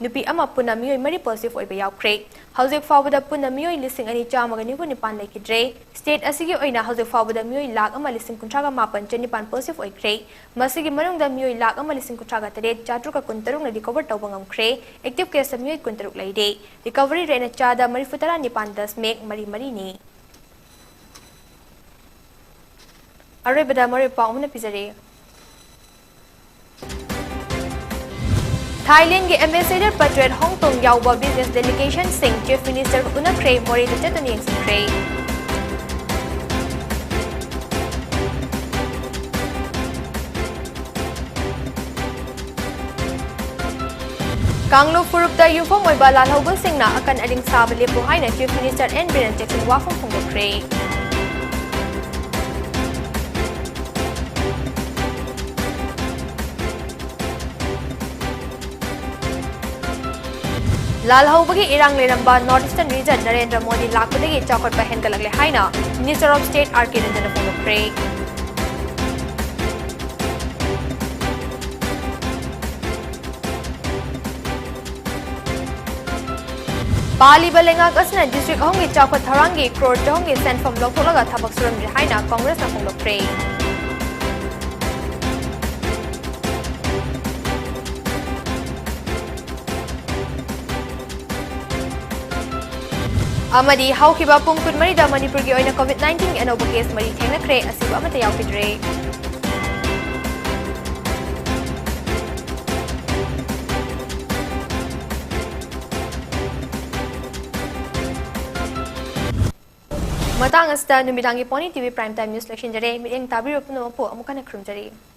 ꯅꯨꯄꯤ ꯑꯃ ꯄꯨꯟꯅ ꯃꯤꯑꯣꯏ ꯃꯔꯤ positive ꯑꯣꯏꯕ ꯌꯥꯎꯈ꯭ꯔꯦ꯫ ꯍꯧꯖꯤꯛ ꯐꯥꯎꯕꯗ ꯄꯨꯟꯅ ꯃꯤꯑꯣꯏ ꯂꯤꯁꯤꯡ ꯑꯅꯤ ꯆꯥꯝꯃꯒ ꯅꯤꯐꯨ ꯅꯤꯄꯥꯟ ꯂꯩꯈꯤꯗ꯭ꯔꯦ꯫ State ꯑꯁꯤꯒꯤ ꯑꯣꯏꯅ ꯍꯧꯖꯤꯛ ꯐꯥꯎꯕꯗ ꯃꯤꯑꯣꯏ ꯂꯥꯈ ꯑꯃ ꯂꯤꯁꯤꯡ ꯀꯨꯟꯊ꯭ꯔꯥꯒ ꯃꯥꯄꯟ ꯆꯅꯤꯄꯥꯟ positive ꯑꯣꯏꯈ꯭ꯔꯦ꯫ ꯃꯁꯤꯒꯤ ꯃꯅꯨꯡꯗ ꯃꯤꯑꯣꯏ ꯂꯥꯈ ꯑꯃ ꯂꯤꯁꯤꯡ ꯀꯨꯟꯊ꯭ꯔꯥꯒ ꯇꯔꯦꯠ ꯆꯥꯇ꯭ꯔꯨꯛꯀ ꯀꯨꯟꯇꯔꯨꯛꯅ recover ꯇꯧꯕ ꯉꯝꯈ꯭ꯔꯦ꯫ Active case ꯃꯤꯑꯣꯏ ꯀꯨꯟꯇꯔꯨꯛ ꯂꯩꯔꯦ꯫ Recovery rate ꯆꯥꯗ ꯃꯔꯤꯐꯨ ꯇꯔꯥ ꯅꯤꯄꯥꯟ ꯗꯁꯃꯤꯛ ꯃꯔꯤ ꯃꯔꯤꯅꯤ꯫ ꯑꯔꯣꯏꯕꯗ ꯃꯔꯨꯑꯣꯏꯕ ꯄꯥꯎ ꯑꯃꯅ ꯄꯤꯖꯔꯤ꯫ ꯊꯥꯏꯂꯦꯟꯒꯤ Ambassador Patret ꯍꯣꯡꯇꯣꯡ ꯌꯥꯎꯕ business delegationꯁꯤꯡ Chief Minister ꯎꯅꯈ꯭ꯔꯦ, ꯃꯣꯔꯦꯗ ꯆꯠꯇꯨꯅ ꯌꯦꯡꯁꯤꯟꯈ꯭ꯔꯦ꯫ ꯀꯥꯡꯂꯨꯞ ꯐꯨꯔꯨꯞꯇ ꯌꯨꯝꯐꯝ ꯑꯣꯏꯕ ꯂꯥꯜꯍꯧꯕꯁꯤꯡꯅ ꯑꯀꯟ ꯑꯔꯤꯡ ꯁꯥꯕ ꯂꯦꯞꯄꯨ ꯍꯥꯏꯅ Chief Minister ꯑꯦꯟ ꯕꯤꯔꯦꯟ ꯆꯦꯛꯁꯤꯟ ꯋꯥꯐꯝ ꯐꯣꯡꯗꯣꯛꯈ꯭ꯔꯦ꯫ ꯂꯥꯜꯍꯧꯕꯒꯤ ꯏꯔꯥꯡ ꯂꯩꯔꯝꯕ North Eastern Region Narendra Modi ꯂꯥꯛꯄꯗꯒꯤ ꯆꯥꯎꯈꯠꯄ ꯍꯦꯟꯒꯠꯂꯛꯂꯦ ꯍꯥꯏꯅ Minister of State ꯑꯥꯔ ꯀꯦ ꯔꯟꯖꯟꯅ ꯐꯣꯡꯗꯣꯛꯈ꯭ꯔꯦ꯫ ꯄꯥꯜꯂꯤꯕ ꯂꯩꯉꯥꯛ ꯑꯁꯤꯅ district ꯑꯍꯨꯝꯒꯤ ꯆꯥꯎꯈꯠ ꯊꯧꯔꯥꯡꯒꯤ ꯀ꯭ꯔꯣꯔ ꯆꯍꯨꯝꯒꯤ ꯁꯦꯟꯐꯝ ꯂꯧꯊꯣꯛꯂꯒ ꯊꯕꯛ ꯁꯨꯔꯝꯗ꯭ꯔꯤ ꯍꯥꯏꯅ ꯀꯪꯒ꯭ꯔꯦꯁꯅ ꯐꯣꯡꯗꯣꯛꯈ꯭ꯔꯦ꯫ ꯑꯃꯗꯤ ꯍꯧꯈꯤꯕ ꯄꯨꯡ ꯀꯨꯟꯃꯔꯤꯗ ꯃꯅꯤꯄꯨꯔꯒꯤ ꯑꯣꯏꯅ COVID nineteenꯒꯤ ꯑꯅꯧꯕ case ꯃꯔꯤ ꯊꯦꯡꯅꯈ꯭ꯔꯦ, ꯑꯁꯤꯕ ꯑꯃꯠꯇ ꯌꯥꯎꯈꯤꯗ꯭ꯔꯦ꯫ ꯃꯇꯥꯡ ꯑꯁꯤꯗ ꯅꯨꯃꯤꯗꯥꯡꯒꯤ Pony TV Prime Time News ꯂꯣꯏꯁꯤꯟꯖꯔꯦ꯫ ꯃꯤꯠꯌꯦꯡ ꯇꯥꯕꯤꯔꯤꯕ ꯄꯨꯝꯅꯃꯛꯄꯨ ꯑꯃꯨꯛ ꯍꯟꯅ ꯈꯨꯔꯨꯝꯖꯔꯤ꯫